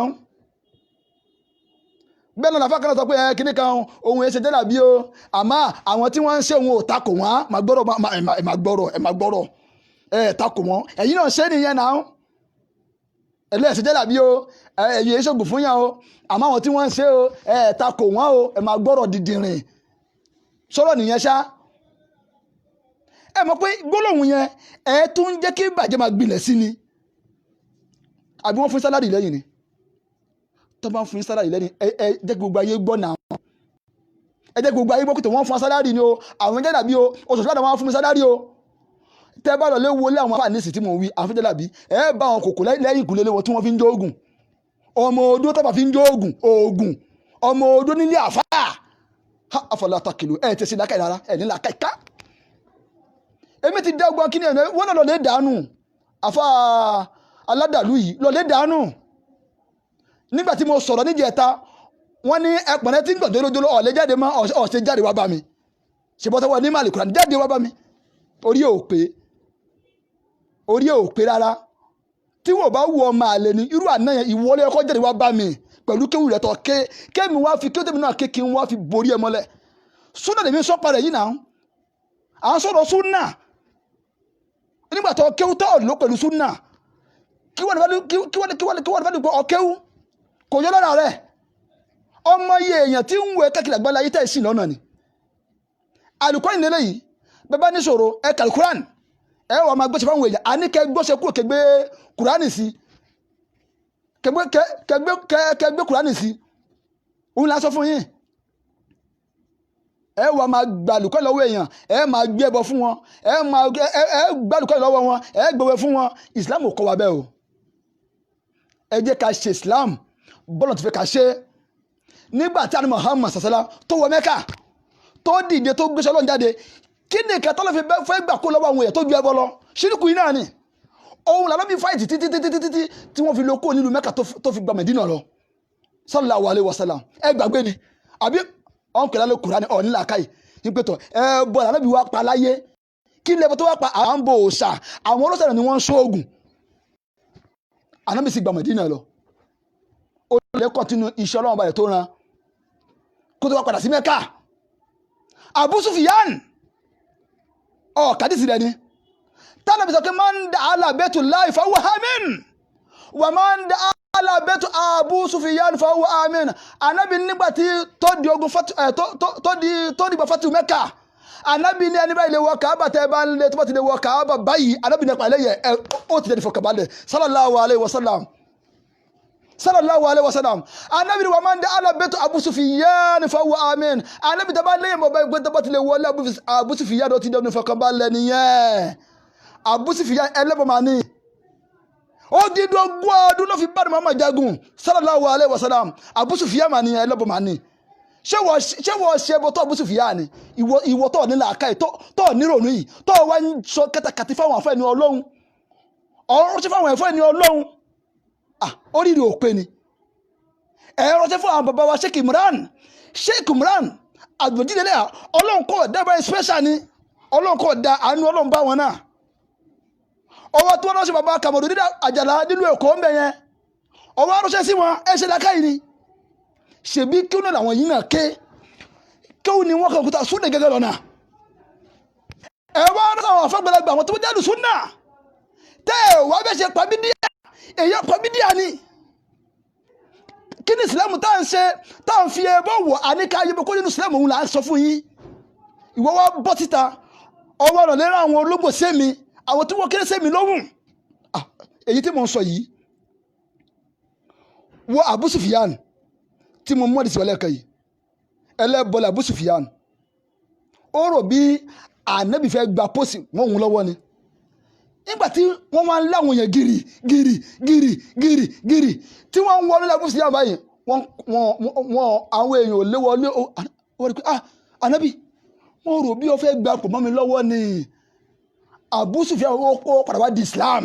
Bẹ́ẹ̀ náà làfáà kan náà sọ pé ẹ kíní kan ohun ẹ̀ ṣe jẹ́ dàbí o, àmọ́ àwọn tí wọ́n ń ṣe òun ò takò wọ́n. Máa gbọ́rọ̀, ẹ máa gbọ́rọ̀, ẹ máa gbọ́rọ̀, ẹ takò wọ́n. Ẹ̀yin náà ṣe nìyẹn náà, ẹlẹ́sìn jẹ́ dàbí o, ẹ̀yin èso ògùn fún yàn o, àmọ́ àwọn tí wọ́n ń ṣe o, ẹ takò wọ́n o. Ẹ máa gbọ́rọ̀ dìdìrìn sọ̀rọ̀ nìyẹn ṣá. Ẹ mọ̀ pé gbólóhùn yẹn, ẹ tún ń jẹ́ kí ìbàjẹ́ máa gbilẹ̀ sí ni. Àbí wọ́n fún salary lẹ́yìn ni? Tó bá ń fún salary lẹ́yìn, ẹ jẹ́ kí gbogbo ayé gbọ́ náà. Ẹ jẹ́ kí gbogbo ayé gbọ́ pé wọ́n fún salary ni o. Àwọn jẹ́ dàbí o, oṣooṣù láti wọ́n fún mi salary o. Tẹ́ bá lọ lé wọlé àwọn afáàní sì tí mò ń wí, àwọn jẹ́ dàbí, ẹ bá àwọn kòkò lẹ́yìn ìkùlé wọn tí wọ́n fi ń jó oògùn ọmọ odó, tó bá fi ń jó oògùn, oògùn ọmọ odó nílé àfáà. Ha, afọlá takilu. Ẹ tẹ̀sí làákàyè rárá, ẹ ní làákàyè ká. Èmi ti dá ọgbọ́n kí ni ẹ̀ wọ́n náà lọ lè dànù. Àfa aládàlú yìí lọ lè dànù. Nígbà tí mo sọ̀rọ̀ níjẹta, wọ́n ní ẹpọ̀nẹ́ tí ń gbọ̀n jólójóló ọ̀lẹ́ jáde mọ́ ọ̀sẹ̀ jáde wá bá mi. Ṣe bọ́tọ̀ wọ́n ní màlì kúrò jáde wá bá mi. Orí ò pé, orí ò pé rárá. Tí wọ́n bá wù ọmọ àlè ní irú àná yẹn, ìwọlé ọkọ jáde wá bá mi pẹ̀lú kéwù rẹ̀ tọ́ ké kémi wá fi kéwù tèmi náà ké kí n wá fi borí ẹ mọ́lẹ̀. Súnà lèmi sọ́pa rẹ̀ yìí náà, à ń sọ̀rọ̀ súnà. Nígbà tó kéwù tó lò pẹ̀lú súnà, kí wọ́n kí wọ́n ní pé ọ̀kéwù kò yọ lára rẹ̀. Ọmọ iye èèyàn tí ń wẹ káàkiri àgbáńlá ayé tẹ̀ sí lọ́nà ni àlùkò ìnílẹ̀ yìí. Bẹ́ẹ̀ bá níṣòro, ẹ kàlùkùrán, ẹ wà máa gbèsè fáwọn èèyàn. Àní kẹ gbọ́sẹ̀ kúrò, kẹgbẹ́ kùránì sí, kẹgbẹ́ kùránì sí. Òun là ń sọ fún yín. Ẹ wà máa gba àlùkò lọ́wọ́ èèyàn, ẹ máa gbé ẹbọ fún wọn, ẹ máa ẹ gba àlùkò lọ́wọ́ wọn, ẹ gbẹwẹ fún wọn. Islam ò kọ́ wa bẹ́ẹ̀ o. Ẹ jẹ́ ká ṣe Islam bọ́lá tó fẹ́ ká ṣe. Nígbà tí àná Muhammad sàṣálá tó wọ Mẹ́kà, tó dìde, tó gbéṣẹ́ Ọlọ́run jáde, kí ni ìkẹtọ́ ló fi fẹ́ gbà kó lọ́wọ́ àwọn èèyàn tó ju ẹbọ lọ? Ṣírìkù yìí náà ni òun làwọn bí fight títí títí títí tí wọ́n fi lọ kó nílùú Mẹ́kà tó fi gba Mẹ̀dínà lọ, sallallahu alaihi wasallam. Ẹ gbàgbé ni àbí ọ̀nkẹ́lá ló kúrá ni ọ̀ nílà káyì ìpètò ẹ bọ̀ lànà bí wàá pa láyé. Kí lẹ́bọ̀ tó wá pa? À ń bọ òòṣà, àwọn olóṣèlú ni wọ́n ń ṣoògùn. Ànábì sì gba Mẹ̀dínà lọ, ó lè continue iṣẹ́ Ọlọ́run balẹ̀ tó ran kó tó wá padà sí Mẹ́kà. Abu Sufyan ọ̀ kàdísì rẹ ni tánàbí sọ pé man dakhala baytullahi fahuwa amin wa man dakhala baytu Abu Sufyan fahuwa amin. Ànábì nígbà tí tó di ogun tó di gba fatu Mẹ́kà, ànábì ní ẹni báyìí lè wọ Kaaba, tẹ́ bá ń lé tó bá ti lè wọ Kaaba báyìí, ànábì nípa ẹlẹ́yẹ ẹ ó ti dẹni fọkànbalẹ̀, sallallahu alayhi wa sallam, sallallahu alayhi wa sallam. Anabi ni wa man dakhala baytu Abu Sufyan fahuwa amin. Anabi tẹ́ bá lẹ́yìn bọ̀ báyìí pé tó bá ti lè wọlé Abu Sufyan, ó ti dẹni fọkànbalẹ̀ nìyẹn. Abu Sufyan ẹlẹ́bọ̀ máa ní ó dídú 20 ọdún ló fi bá ní Muhammad jagun, sallallahu alayhi wa sallam. Abu Sufyan máa ní ẹlẹ́bọ̀ máa ní. Ṣé wọ́n ṣe bọ́ tó Abu Sufyan ni? Ìwọ tó ní làákàyè, tó nírònú yìí, tó wá ń sọ kẹtàkàtì fáwọn àfẹ́ ní Ọlọ́run, ọ̀rọ̀ ṣe fáwọn ẹ̀fọ́ ní Ọlọ́run. Ah, oríire ò pé ni. Ẹ̀rọ ṣe fún àwọn bàbá wa Sheikh Imran, Sheikh Imran àgbòjídélé. Ọlọ́run kò dábàá special ni, Ọlọ́run kò da àánú Ọlọ́run bá wọn náà. Ọwọ́ tí wọ́n lọ sí bàbá Kàmọ̀dù dídá Àjàlá nílùú Èkó ń bẹ̀ yẹn, ọwọ́ aránṣẹ́ sí wọn. Ẹ ṣe làákàyè ni. Ṣèbí kí wọn làwọn yìí náà ké kéwù ni wọn kàn kúta súnà gẹ́gẹ́ lọ́nà. Ẹ wá rán àwọn afẹ́gbẹ́lẹ́gbẹ́, àwọn tó jáde súnà tẹ́ ẹ wá bẹ́ ṣe pàmídíà, èyí pàmídíà ni. Kí ni Ìsìlámù tá à ń ṣe, tá à ń fi ẹbọ wọ̀? Àníkà ayé kó nínú Ìsìlámù, òun là ń sọ fún yín. Ìwọ wá bọ́ síta, ọwọ́ rẹ̀ lérò àwọn ológbò sẹ́mi, àwọn tí wọ́n kéré sẹ́mi lóhùn. Èyí tí mo ń sọ yìí, wọ Abu Sufyan tí mo mọ́ àdìsí wọlé ẹ̀ka yìí, ẹlẹ́bọ̀lẹ̀ Abu Sufyan, ó rò bí ànábì fẹ́ gba post wọn òun lọ́wọ́ ni. Nígbà tí wọ́n máa ń láwọn èèyàn gírì gírì gírì gírì gírì tí wọ́n ń wọlé Abu Sufyan báyìí, wọ́n àwọn èèyàn ò lé wọlé. Wọ́n rí pé, ah, ànábì, wọ́n rò bí ó fẹ́ gba pò mọ́ mi lọ́wọ́ ni. Abu Sufyan ó padà wá di Islam.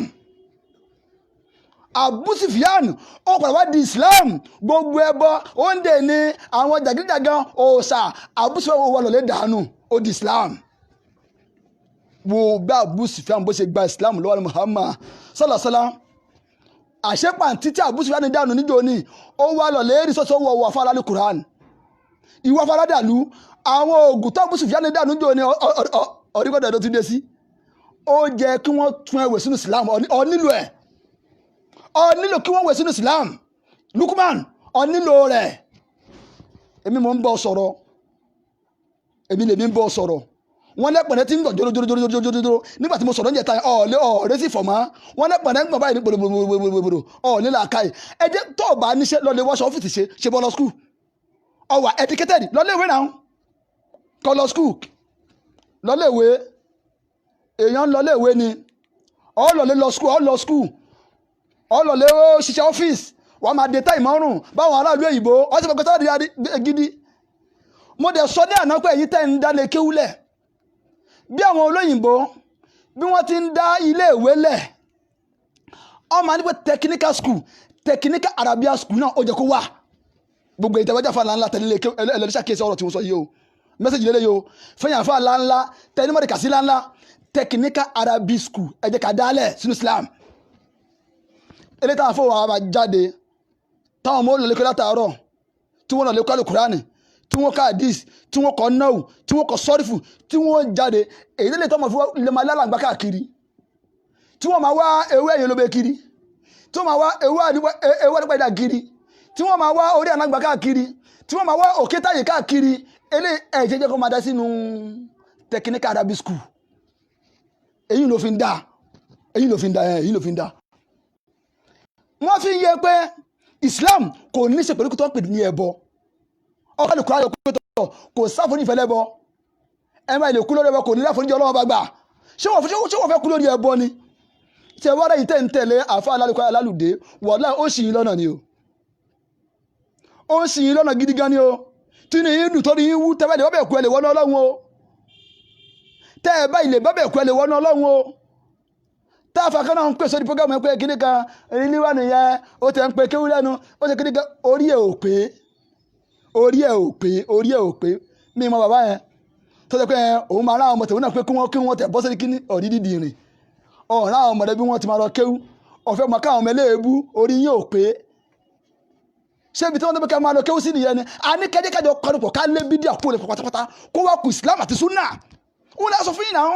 Abu Sufyan ó padà wá di Islam. Gbogbo ẹbọ òǹdè ní àwọn jàgídíjàgan òòṣà, Abu Sufyan wà lọ́lẹ́ dànù, ó di Islam. Wo bá Abu Sufyan bó ṣe gba Islam lọ́wọ́ Muhammad sallallahu. Àṣepàǹtí tí Abu Sufyan dànù níjó ni ó wá lọ lérí sọ́sọ́ wọ wọ afárá ní Quran ìwọ afárá dàlú. Àwọn oògùn tó Abu Sufyan dànù níjó ni ọ̀rígbọ́dọ̀ tó ti dé sí, ó jẹ́ kí wọ́n tún ẹwẹ̀ sínú Islam. Ọ nílò ẹ̀, ọ nílò kí wọ́n wẹ̀ sínú Islam. Lukman, ọ nílò rẹ̀. Èmi mò ń bọ̀ sọ̀rọ̀, èmi lèmi ń bọ̀ sọ̀rọ̀. Wọ́n lẹ́pẹ̀rẹ́ tí ń gbọ̀n jòròjòròjòròjòrò nígbà tí mo sọ̀rọ̀ ń jẹta. Ọ̀ọ́lẹ́ ọ̀ọ́rẹ́ sì fọ̀ mọ́. Wọ́n lẹ́pẹ̀rẹ́ ń gbọ̀n báyìí ní gbòdògbòdògbòdò. Ọ̀ọ́lẹ́ làákàyè ẹ jẹ́ tó o bá níṣẹ́ lọ́lẹ̀ wọ́ṣọ ọ́fíìsì ṣe ṣe bọ́ lọ school. Ó wà educated, lọ́lẹ̀ ìwé náà, kọ́ lọ school, lọ́lẹ̀ ìwé. Èèyàn lọ́lẹ̀ ìwé ni ọ̀ọ́lọ́lẹ̀ lọ school, ọ̀ lọ school, ọ̀ọ́lọ́lẹ̀ ó ṣiṣẹ́ ọ́fíìsì. Wọ́n máa dé táì mọ́rùn báwọn aráàlú òyìnbó wọ́n ti fọkàn sáà gidi. Mo dẹ̀ sọ ní àná pé èyí tẹ́ ń dálé kéwúlẹ̀ bí àwọn olóyìnbó bí wọ́n ti ń dá ilé ìwé lẹ̀, wọ́n máa ní pé technical school, technical Arabia school náà, ó jẹ́ kó wà. Gbogbo ìtẹ̀wájà fún àlá ńlá tẹ̀lé ẹlẹ́dẹ́sà kéésì ọ̀rọ̀ tí mo sọ yìí o, message lélẹ̀ yìí o. Fẹ́yìn àfa ńlá ńlá tẹnumọ́dé kàsí ńlá ńlá, technical Arabic school, ẹ jẹ́ ká dálẹ̀ sínú Islam. Eléyìí táwọn afọwọ́ àwọn jáde, táwọn ọmọ olùlẹ́kọ́ látàárọ̀, tí wọ́n lọ lè kọ́ Àlùkùránì, tí wọ́n kọ́ hadith, tí wọ́n kọ́ náwù, tí wọ́n kọ́ sọ́rífù, tí wọ́n jáde, èyí tó lè tọ́ mọ̀ fún lè máa lálàgbá káàkiri, tí wọ́n máa wá ewé ẹ̀yìn lóbe kiri, tí wọ́n máa wá ewé àdúgbò kiri, tí wọ́n máa wá orí ànágbá káàkiri, tí wọ́n máa wá òkè táyè káàkiri. Eléyìí ẹ̀ jẹ́jẹ́ kó máa dá sínú technical Arabic school. Èyí ló fi ń dá, èyí ló fi ń dá, èyí ló fi ń dá. Wọ́n fi ń yẹ pé Islam kò ní ṣe pẹ̀lú kí tó ń pè ní ẹbọ. Ọkọ̀ lè kúrò ayọ̀ pé tọ̀ kò sáforí ìfẹ́ lẹ́bọ. Ẹ máa lè kú lórí ẹbọ, kò ní láforíjì Ọlọ́wọ́ bá gbà. Ṣé wọ́n fẹ́ kú lórí ẹbọ ni? Ṣé wọ́n rẹ̀ yìí tẹ̀ ń tẹ̀lé àfa alálùkọ́ alálùdé? Wọ́lá, ó sì yín lọ́nà ni o, ó sì yín lọ́nà gidi gan ni o. Tí ní yín dùn tó ní yín wú tẹ́fẹ́ lè wọ́n bẹ̀ kú, ẹ lè wọ́n Ọlọ́run o. Tẹ́ ẹ báyìí lè bá bẹ̀ kú, ẹ lè wọ́n Ọlọ́run o. Tá a fà kan náà ń pè sórí program pé kíní kan ilé wà nìyẹn, ó tẹ̀ ń pe kéwú lẹ́nu, ó ṣe kíní kan. Orí ẹ̀ ò pé, orí ẹ̀ ò pé, orí ẹ̀ ò pé. Mi mọ bàbá yẹn tó ṣe pé òun máa rán àwọn ọmọ tòun náà pé kí wọ́n tẹ̀ bọ́ sí kíní ọ̀rí dídì rìn ọ̀ràn àwọn ọmọdé bí wọ́n ti máa lọ kéwú. Ọ̀fẹ́ mọ̀ káwọn ọmọ eléèbú. Orí yín ò pé. Ṣé ibi tí wọ́n tó ká máa lọ kéwú sí nìyẹn ni? A ní kẹ́jẹ́kẹ́jọ kọ́nùpọ̀ ká lé bídíà kúrò lè pátápátá, kó wá kù Islam àti sunna. Wọ́n lè sọ fún yín náà.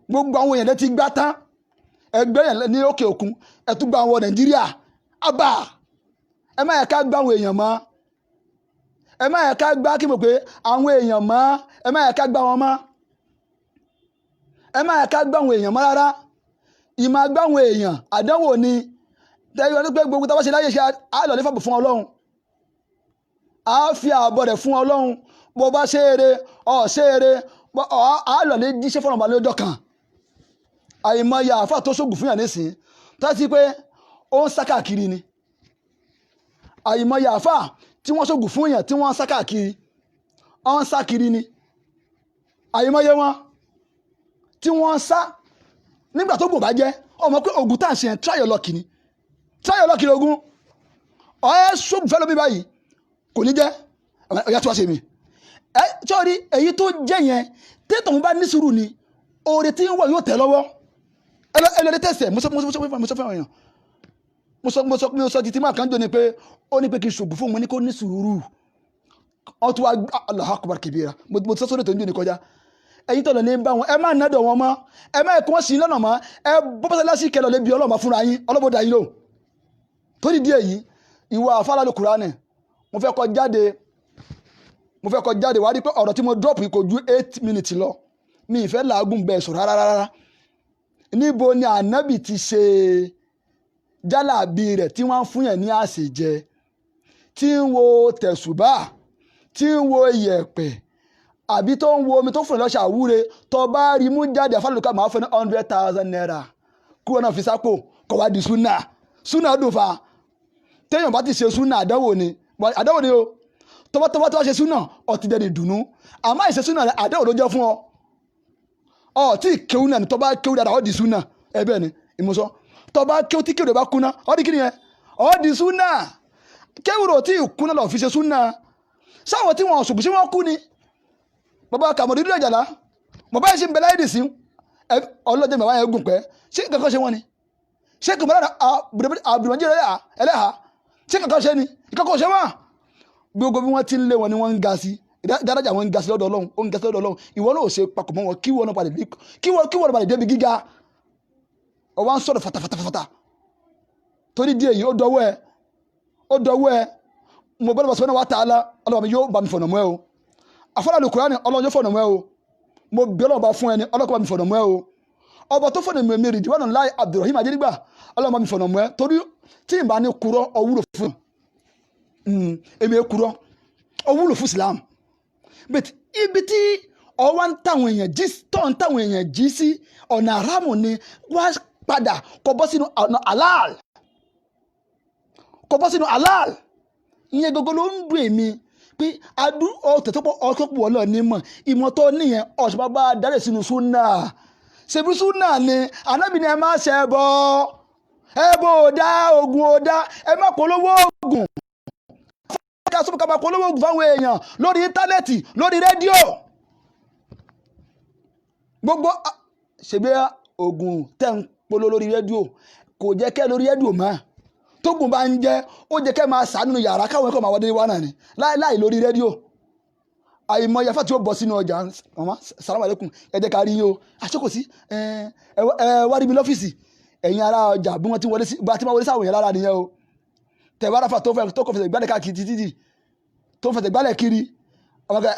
Gbogbo àwọn èèyàn ti gbá tán ẹgbẹ́ yẹn ní òkè òkun, ẹtú gba àwọn Nàìjíríà àbá. Ẹ má yẹ ká gbá àwọn èèyàn mọ́, ẹ má yẹ ká gbá kí mo pé àwọn èèyàn mọ́, ẹ má yẹ ká gbá wọn mọ́, ẹ má yẹ ká gbá àwọn èèyàn mọ́ rárá. Ìmọ̀ gbá àwọn èèyàn, àdánwò ni. Tẹ́lẹ̀ wọ́n pé gbogbo táwọn ṣe láyé ṣe á lọ ní fàbọ̀ fún Ọlọ́run, á fi àbọ̀ rẹ̀ fún Ọlọ́run. Bó bá ṣe eré ọ̀ ṣe eré, á lọ ní jíṣẹ́ fọ́nà ọba lọ́jọ́ kan. Àìmọye àáfà tó ṣògùn fún yàn nísìn tó ti pé ó ń sá káàkiri ni. Àìmọye àáfà tí wọ́n ṣògùn fún yàn tí wọ́n ń sá káàkiri, ó ń sá kiri ni. Àìmọye wọn tí wọ́n ń sá nígbà tó gùn bá jẹ́ ọmọ pé ògùn tá à ń ṣe yẹn, try your luck ni, try your luck lógún. Ọ̀ẹ́ ṣògùn fẹ́ lómi báyìí, kò ní jẹ́ ọ̀yá tí wàá ṣe mi ẹ sọ́ọ́rí. Èyí tó jẹ́ yẹn, tètò bá ní sùúrù ni, oore tí ń wọ̀ yóò tẹ̀ lọ́wọ́. Ẹ lọ tẹ̀sẹ̀. Mo sọ fún èèyàn, mo sọ títí máa kàn jọ ni pé ó ní pé kí n ṣògùn fún mi ní kó ní sùúrù. Wọ́n tún wá Allahu akbar kabira. Mo sọ sórí tó ń jò ní kọjá. Ẹ̀yin tọ̀lọ̀ ní bá wọn, ẹ má nádọ̀ wọn mọ́, ẹ má ẹ̀kọ́ wọn sí lọ́nà mọ́. Ẹ bọ́ mọ́sálásí kẹlọ̀ lé bí ọlọ́mọ fúnra yín, ọlọ́mọdé yín lò. Torí díẹ̀ yìí, ìwọ àfàlà Kùránì, mo fẹ́ kó jáde, mo fẹ́ kó jáde. Wá rí pé ọ̀rọ̀ tí mo drop yìí kò ju 8 minutes lọ. Mi ì fẹ́ làágùn bẹ́ẹ̀ sọ̀rọ̀ rárá rárá. Níbo ni ànábì ti ṣe jálàbí rẹ̀ tí wọ́n ń fún yẹn ní àṣejẹ, tí ń wo tẹ̀sùbà, tí ń wo iyẹ̀pẹ̀, àbí tó ń wo omi tó fún lọ́ṣà àwúre? Tó bá rí mú jáde, àfàlùkà máa fẹ́ ní ₦100,000 kúrò náà fi sápò kọ̀ wá di súnà. Súnà dùn fa. Téèyàn bá ti ṣe súnà, àdánwò ni, àdánwò ni o. Tọ́bátọ́bá tó wá ṣe súnà, ọtí dẹni dùnú. Àmọ́ ìṣe súnà rẹ, àdánwò ló jẹ́ fún ọ. Ọ tí kéwú náà ni tọ́ba kéwú dáadáa, ọ di súnà. Ẹ bẹ́ẹ̀ ni ìmúsọ. Tọ́ba kéwú tí kéwú rẹ̀ bá kúná, ọ di kí ni yẹn? Ọ di súnà. Kéwú rẹ̀ ò tí ì kúná lọ fi ṣe súnà. Sáwọn tí wọn ṣògùn sí wọn kú ni bàbá kàmọ̀dé dúdú àjàlá, bàbá yẹn ṣe ń bẹ láyé dì sí. Ọlọ́jọ́ bàbá yẹn gùn pẹ́. Ṣé nǹkan kan ṣe wọ́n ni? Sheikh Imran Abdulmajid Ẹlẹ́hà, ṣé kankan ṣe ni ìkọ́kọ̀ ṣe wọ́n? Gbogbo bí wọ́n ti ń lé wọn ni wọ́n ń ga sí, dárájà wọn ń ga sí lọ́dọ̀ Ọlọ́run, ó ń ga sí lọ́dọ̀ Ọlọ́run. Ìwọ náà ò ṣe papọ̀ mọ́ wọn, kí wọ́n náà padà dé, kí wọ́n náà padà débi gíga. Ọwọ́ ń sọ̀rọ̀ fatafata. Torí díẹ̀ yìí, ó dọwọ́ ẹ, ó dọwọ́ ẹ. Mo bọ́dọ̀ bá subhanahu wa ta'ala, Ọlọ́run mi yóò bá mi fọ̀nà mọ́ ẹ o. Àfọlá Al-Qur'ani, Ọlọ́run yóò fọ̀nà mọ́ ẹ o. Mo bí Ọlọ́run bá fún ẹni, Ọlọ́run bá mi fọ̀nà mọ́ ẹ o. Ọba tó fọ̀nà mi, Ridwan Lai Abdulrahim Ajedigba, Ọlọ́run bá mi fọ̀nà mọ́ ẹ, torí tí n bá ní kúrọ́, ọwúlò fún èmi kúrọ́, ọwúlò fún Islam. But ibi tí ọwọ́ ń táwọn èèyàn jí, tó ń táwọn èèyàn jí sí ọ̀nà àràmù ni, wá padà kọ bọ́ sínú ọ̀nà halal, kọ bọ́ sínú halal. Ìyẹn gbogbo ló ń dùn èmi pé adú ọ̀tẹ̀ tó pọ̀ ọ̀tọ̀ pọ̀ lọ ní mọ̀ ìmọ̀ tó níyẹn ọ̀ṣun bá darí sínú súnà. Ṣèbí súnà ni Ànábì ni ẹ má ṣe ẹbọ, ẹbọ ò dá, oògùn ò dá, ẹ má polówó oògùn. Ká sọ́kà ká máa polówó oògùn fáwọn èèyàn lórí íńtánẹ́ẹ̀tì, lórí rédíò gbogbo. Ṣèbí oògùn tẹ́ ń polówó lórí rédíò kò jẹ́ kẹ́ lórí rédíò mọ́. Tógun bá ń jẹ́, ó jẹ́ kẹ́ máa sàánú yàrá, káwọn ẹ̀kọ́ máa wọlé wá náà ni láì láì lórí rédíò. Àìmọye afá tí ó bọ̀ sínú ọjà: "Mama, salamu aleykum, ẹ jẹ́ ká rí yín o." Àṣekò sí ẹ ẹ wá rí mi lọ́fíìsì. Ẹ̀yin ará ọjà, bí wọ́n ti wọlé sí, bá ti máa wọlé sáwọn èèyàn lára nìyẹn o. Tẹ̀wá ráfà tó fẹ́ tó kọ̀ fẹsẹ̀ gbálẹ̀ káàkiri títí tó fẹsẹ̀ gbálẹ̀ kiri,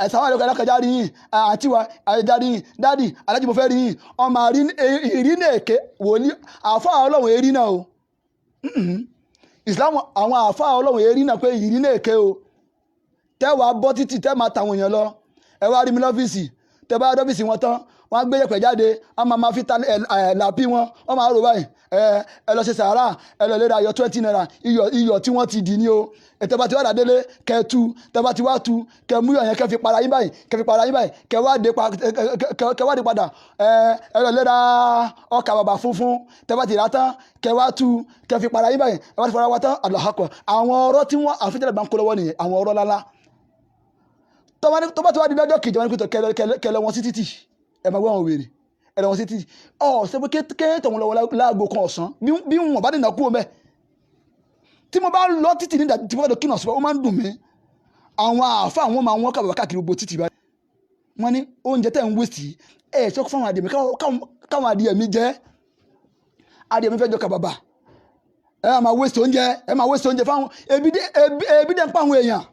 ẹ̀sán àwọn ẹ̀kọ́ rí yín, àǹtí wa àjà rí yín, daddy alájí, mo fẹ́ rí yín. Ọmọ ìrí náà èké wòlíì àfa Ọlọ́run èrí náà o. Islam, àwọn àfa Ọlọ́run èrí náà pé ìrí náà èké o. Tẹ́wàá bọ́ títì, tẹ́ máa tàwọn èèyàn lọ, ẹ wá rí mi lọ́fíìsì. Tẹ́ bá dọ́fíìsì wọn tán, wọ́n á gbé yẹ̀pẹ̀ jáde, wọ́n máa fi ta ẹ̀ làpí wọn, wọ́n máa rò báyìí: ẹ lọ ṣe sàárà, ẹ lọ lè ra ayọ̀ 20 naira, iyọ̀ tí wọ́n ti dì ní o. Tẹ́ bá ti wá dà délé, kẹ́ tu, tẹ́ bá ti wá tu, kẹ́ mú iyọ̀ yẹn, kẹ́ fi para yín báyìí, kẹ́ fi para yín báyìí, kẹ́ wá dé padà. Ẹ lọ lè ra ọkà bàbà funfun. Tẹ́ bá ti rà tán, kẹ́ wá tu, kẹ́ fi para yín báyìí. Ẹ bá ti para wa tán, Allahu Akbar. Àwọn ọ̀rọ̀ tí wọ́n àfijẹ́ bá ń kó lọ́wọ́ nìyẹn, àwọn ọ̀rọ̀ lálá. Tó bá ti wá di lọ́jọ́ kejì, wọn ní pé kẹlẹ wọn sí títì, ẹ máa gbọ́ wọn wèrè, ẹ lọ wọn sí títì. Ọ ṣe pé kéètò wọn lọ́wọ́ láago 1 ọ̀sán, bí wọn bá dènà kú omi tí mo bá lọ títì nígbà tí mo bá lọ kí nà sọ, ó máa ń dùn mí. Àwọn àáfà, àwọn máa wọn kàbàbà káàkiri gbogbo títì báyìí. Wọ́n ní oúnjẹ tẹ̀ ń wéṣì ẹ̀ ṣe fún àwọn adìẹ mi, káwọn adìẹ mi jẹ́, adìẹ mi fẹ́ jọ kàbàbà. Ẹ máa wéṣì oúnjẹ, ẹ máa wéṣì oúnjẹ fáwọn ebi dẹ́ ń pa àwọn èèyàn.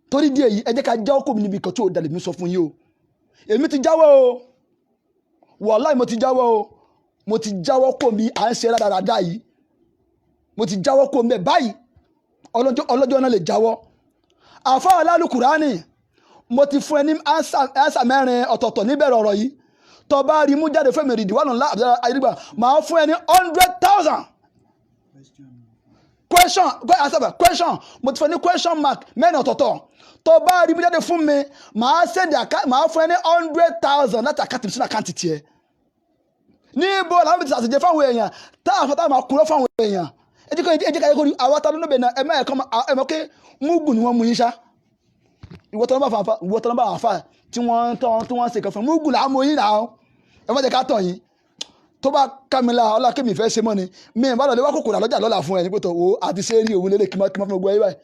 Torí díẹ̀ yìí, ẹ jẹ́ ká jáwọ́ kò mí níbi kan tí ò dalẹ̀. Mi sọ fún yín o, èmi ti jáwọ́ o, wàláì, mo ti jáwọ́ o. Mo ti jáwọ́ kò mí à ń ṣe rádaràda yìí, mo ti jáwọ́ kò mí báyìí. Ọlọ́jọ́ náà lè jáwọ́. Àfa alálùkùránì, mo ti fún ẹ ní answer mẹ́rin ọ̀tọ̀ọ̀tọ̀ níbẹ̀rẹ̀ ọ̀rọ̀ yìí. Tó bá rí mú jáde fún mi, Ridwan ńlá Ayélujára, màá fún ẹ ní 100,000. Question, answer question, mo ti fún ẹ ní question mark mẹ́rin ọ̀tọ̀ọ̀tọ̀. Tó bá rí mú jáde fún mi, màá send, màá fún ẹ ní 100,000 láti account mi sínú account tiẹ̀. Níbo làwọn fi ṣàṣejẹ fáwọn èèyàn tá a fọ́ tá a máa kúrọ́ fáwọn èèyàn? Ẹ jẹ́ ká yẹ kó rí àwọn tá ló bẹ̀ náà. Ẹ má ẹ̀kọ́ ẹ mọ̀ pé múgùn ni wọ́n mú yín ṣá. Ìwọ tó ń bá fà, ìwọ tó ń bá àfà tí wọ́n tọ́ tí wọ́n ṣe kan fún múgùn là á mú yín náà. Ẹ má jẹ́ ká tọ̀ yín. Tó bá kámilá ọlá kémi fẹ́ ṣe mọ́ ni mi ìbá lọ́lẹ́ wá kòkòrò àlọ́jà lọ́la fún ẹ ní pẹ̀tọ̀ wo àti ṣe rí òun lélẹ̀ kí n má fún gbogbo ẹ báyìí.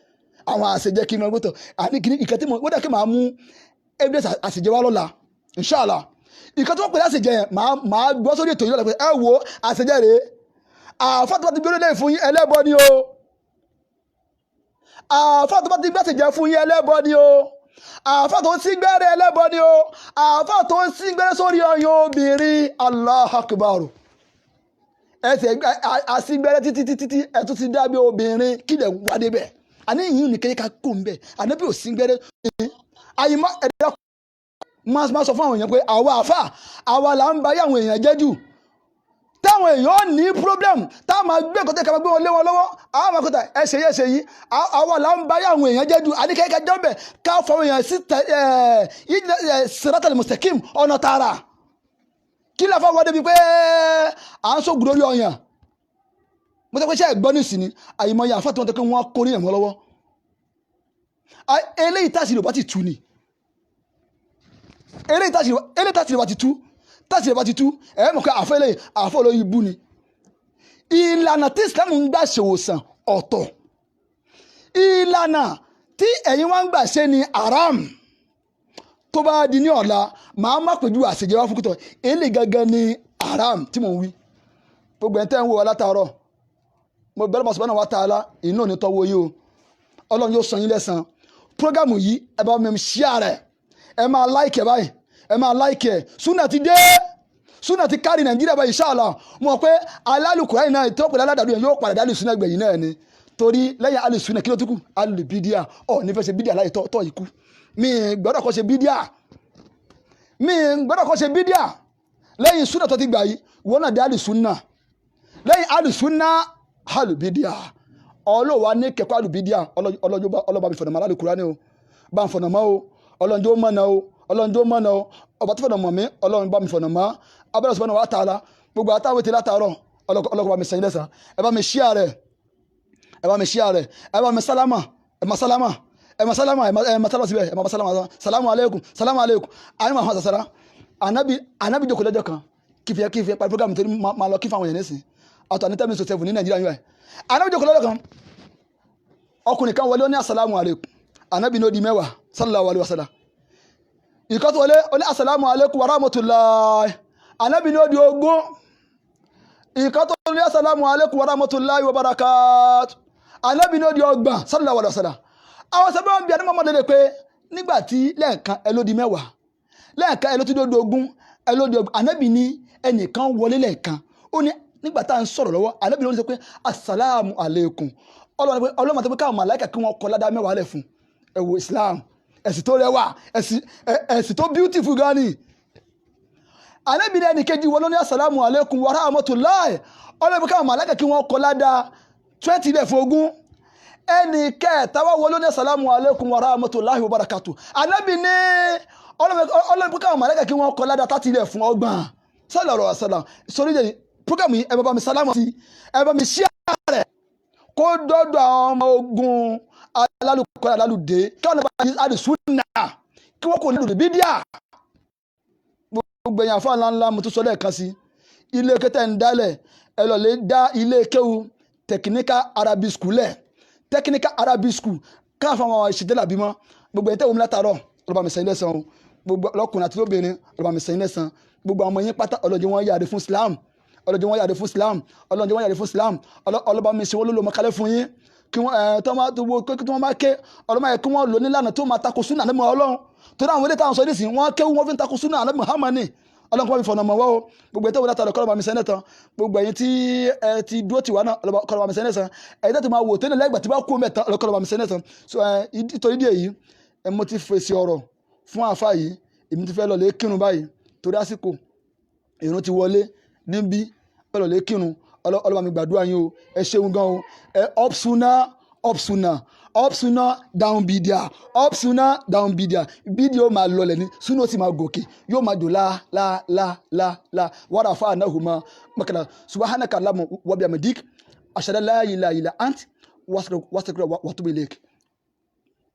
Àwọn àṣejẹ kí n má gbọ́tọ̀ àní kí ìkẹ́ tí mo wọ́n dà kí màá mú evidence àṣejẹ wá lọ́la, inshallah. Ìkẹ́ tí wọ́n pè ní àṣejẹ yẹn, màá gbọ́ sórí ètò yìí lọ́la pé ẹ wo àṣejẹ rèé. Àáfà tó bá ti gbé lóde fún yín, ẹlẹ́bọ ni o. Àáfà tó bá ti gbé àṣejẹ fún yín, ẹlẹ́bọ ni o. Àáfà tó ń sí gbẹ́rẹ́, ẹlẹ́bọ ni o. Àáfà tó ń sí gbẹ́rẹ́ sórí ọyàn obìnrin, Allahu Akbar. Ẹsẹ̀ àsígbẹ́rẹ́ títí títí tí ẹ tún ti dábẹ́ obìnrin, kí lè wá débẹ̀? Àní ìyún ní kéka kó ń bẹ̀. Ànábì ò sí gbẹ́rẹ́ àyìnbá. Ẹ̀dá máa sọ fún àwọn èèyàn pé àwa àáfà, àwa là ń ba ayé àwọn èèyàn jẹ́ jù, táwọn èèyàn ní problem, táwọn máa gbé nǹkan tó kẹ́ máa gbé wọn lé wọn lọ́wọ́. Àwọn máa kọ́ta ẹsẹ̀ yìí, ẹsẹ̀ yìí, àwa là ń ba ayé àwọn èèyàn jẹ́ jù. Àní kéka jọ́bẹ̀ ká fọwọ́ èèyàn sí siratal mustaqim, ọ̀nà tààrà. Kí lè fọwọ́ débi pé à ń sọ̀gùn lórí ọyàn? Mo sọ pé ṣé ẹ̀gbọ́n ní ìsìn ni àyìnbó àfáà tí wọ́n tẹ́ pé wọ́n kórí ẹ̀mọ́ lọ́wọ́. Eléyìí táṣìírí ò bá ti tú ni, eléyìí táṣìírí bá ti tú, táṣìírí bá ti tú, ẹ̀ mọ̀ pé àfẹ́ eléyìí àfẹ́ olóyìn ibú ni. Ìlànà tí Islam ń gbà ṣèwòsàn ọ̀tọ̀, ìlànà tí ẹ̀yin wá ń gbà ṣe ni haram. Tó bá di ní ọ̀la, màá má pèjú àṣejẹ wá fún kútọ̀ eléyìí gangan ni haram tí mò ń wí. Gbogbo ẹ̀ tẹ́ ń wò wá látàárọ̀, mo bẹ̀rẹ̀ bá subhanahu wa ta'ala, inú ò ní tọ́wọ́ yìí o. Ọlọ́run yóò san yín lẹ́san. Program yìí, ẹ bá mi share rẹ̀, ẹ máa like ẹ báyìí, ẹ máa like ẹ. Súnà ti dé, súnà ti kárí Nàìjíríà báyìí, inshallah. Mo mọ̀ pé alálùkùránì náà tó pẹ̀lú aládàlú yẹn yóò padà dálù súnà gbẹ̀yìn náà ni, torí lẹ́yìn alùsúnà, kí ló tún kù? Alùbídíà. Ọ̀ nífẹ̀ẹ́ ṣe bídíà láyé tọ́ ikú. Mi gbọ́dọ̀ kọ́ ṣe bídíà, mi gbọ́dọ̀ kọ́ ṣe bídíà. Lẹ́yìn súnà tó ti gbà yìí, wọ́n náà dé alùsúnà. Lẹ́yìn alùsúnà, alùbídíà. Ọlọ́wà ní kẹ́kọ̀ọ́ alùbídíà. Ọlọ́ba mi fọ̀nà mọ́ alùkùránì o, bá ń fọ̀nà mọ́ o. Ọlọ́njọ́ mọ̀nà o, ọlọ́njọ́ mọ̀nà o. Ọba tó fọ̀nà mọ̀ mí, Ọlọ́run bá mi fọ̀nà mọ́ abẹ́rẹ́ subhanahu wa ta'ala. Gbogbo àtàwọn ètò látàárọ̀, ọlọ́kọ̀ bá mi sẹ́yìn lẹ́sàn. Ẹ bá mi share rẹ̀, ẹ bá mi share rẹ̀, ẹ bá mi sálámà, ẹ má sálámà, ẹ má sálámà, ẹ má sálámà síbẹ̀, ẹ má sálámà. Salamu aleykum, salamu aleykum. Àyè máa hàn sàsàrà. Anabi jókòó lẹ́jọ́ kan. Kífìyà kífìyà parí program, torí máa lọ kífà àwọn èèyàn nísìn àtọ̀ ní 6:50 ní Nàìjíríà yìí báyìí. Anabi jókòó lẹ́jọ́ kan, ọkùnrin kan wọlé, ó ní asalamu aleykum. Anabi ní ó di 10, sallallahu alayhi wa sallam. Ìkọ́ tó wọlé, ó ní asalamu aleykum wa rahmatulahi. Anabi ní ó di 20. Ìkọ́ tó ní asalamu aleykum wa rahmatulahi wa barakatu. Anabi ní ó di 30, sallallahu alayhi wa sallam. Àwọn sábà ń bí ẹni mọ́mọ́ lédè pé nígbà tí lẹ́ẹ̀kan ẹ ló di 10, lẹ́ẹ̀kan ẹ ló ti di 20, ẹ ló di 30. Anabi ní ẹnìkan wọlé lẹ́ẹ̀kan, ó ní nígbà tá à ń sọ̀rọ̀ lọ́wọ́, anabi ní ó ní sọ pé asalamu aleykum. Ọlọ́run àti pé káwọn màláìkà kí wọ́n kọ ládàá 10 lẹ̀ fún. Ẹ wo Islam, ẹ̀sìn tó rẹwà, ẹ̀sìn tó beautiful gan ni. Anabi ní ẹnì kejì wọlé ní asalamu aleykum wa rahmatulahi. Ọlọ́run káwọn màláìkà kí wọ́n kọ ládàá 20 lẹ̀ fún 20. Ẹnì kẹta wá wọlé ní asalamu aleykum wa rahmatulahi wa barakatu. Anabi ní ọlọ́run káwọn màláìkà kí wọ́n kọ ládàá 30 lẹ̀ fún 30, sallallahu alaihi wasallam. Sórí jẹ́ program yìí, ẹ bá mi sálámù sí, ẹ bá mi share rẹ̀ kó dọ́dọ̀ àwọn ọmọ ogun alálùkọ́ alálùdé, kí wọ́n bá alùsùnà, kí wọ́n kò ní lòdì bídíà. Gbogbo èèyàn fún ńlá ńlá, mo tún sọ lẹ́ẹ̀kan sí, ilé kẹtẹ́ ń dálẹ̀, ẹ lọ lè dá ilé kéwu Technical Arabic School lẹ̀, Technical Arabic School, káfọ́ àwọn ìṣèjọba bímọ. Gbogbo ẹ̀yin tẹ́ wọ́n mi látàárọ̀, ọlọ́ba mi sẹ́yìn lẹ́sàn o. Gbogbo ọlọ́kùnrin àti lóbìnrin, ọlọ́ba mi sẹ́yìn lẹ́sàn. Gbogbo àwọn ọmọ yín pátá, ọlọ́jọ́ wọn yára fún Islam, ọlọ́jọ́ wọn yára fún Islam, ọlọ́jọ́ wọn yára fún Islam. Ọlọ́ba mi ṣe wọ́n ló lọ́mọ kálẹ̀ fún yín, kí wọ́n ẹ̀ tọ́ máa tó wo kí wọ́n máa ké ọlọ́mọ yẹ kí wọ́n lò nílànà tó máa tako súnà nímọ̀ Ọlọ́run, torí àwọn ilé táwọn sọ nísìnyí, wọ́n kéwú, wọ́n fi ń tako súnà ànábì Muhammad ni. Ọlọ́run kọ́ mi fọ̀nà mọ̀ wọ́ o. Gbogbo ẹ̀ tó wọlé àtàlọ́, kọ́lọ́ bá mi sẹ́nẹ̀ tán. Gbogbo ẹ̀yin tí ẹ ti dúró tì wá náà, kọ́lọ́ bá mi sẹ́nẹ̀ tán. Ẹ̀yin tó ti máa wò tẹ́lẹ̀ lẹ́gbàá tí bá kú mẹ́ta, kọ́lọ́ bá mi sẹ́nẹ̀ tán. So ẹ nítorí díẹ̀ yìí, ẹ mo ti fèsì ọ̀rọ̀ fún àfa yìí. Èmi ti fẹ́ lọ lè kírun báyìí, torí àsìkò ìrun ti wọlé níbí, fẹ́ lọ lè kírun. Ọlọ́ba mi gbàdúrà yín o. Ẹ ṣeun gan o. Ẹ up suna, up suna, up suna, down bidia, up suna, down bidia. Bídíò máa lọlẹ̀ ní suna, ó sì máa gòkè, yóò máa jò lá lá lá lá lá wàrà fáà náà hùmà mọ́kànlá. Subhanaka allahumma wa bihamdik, ashhadu an la ilaha illa ant, wastaghfiruka wa atubu ilayk.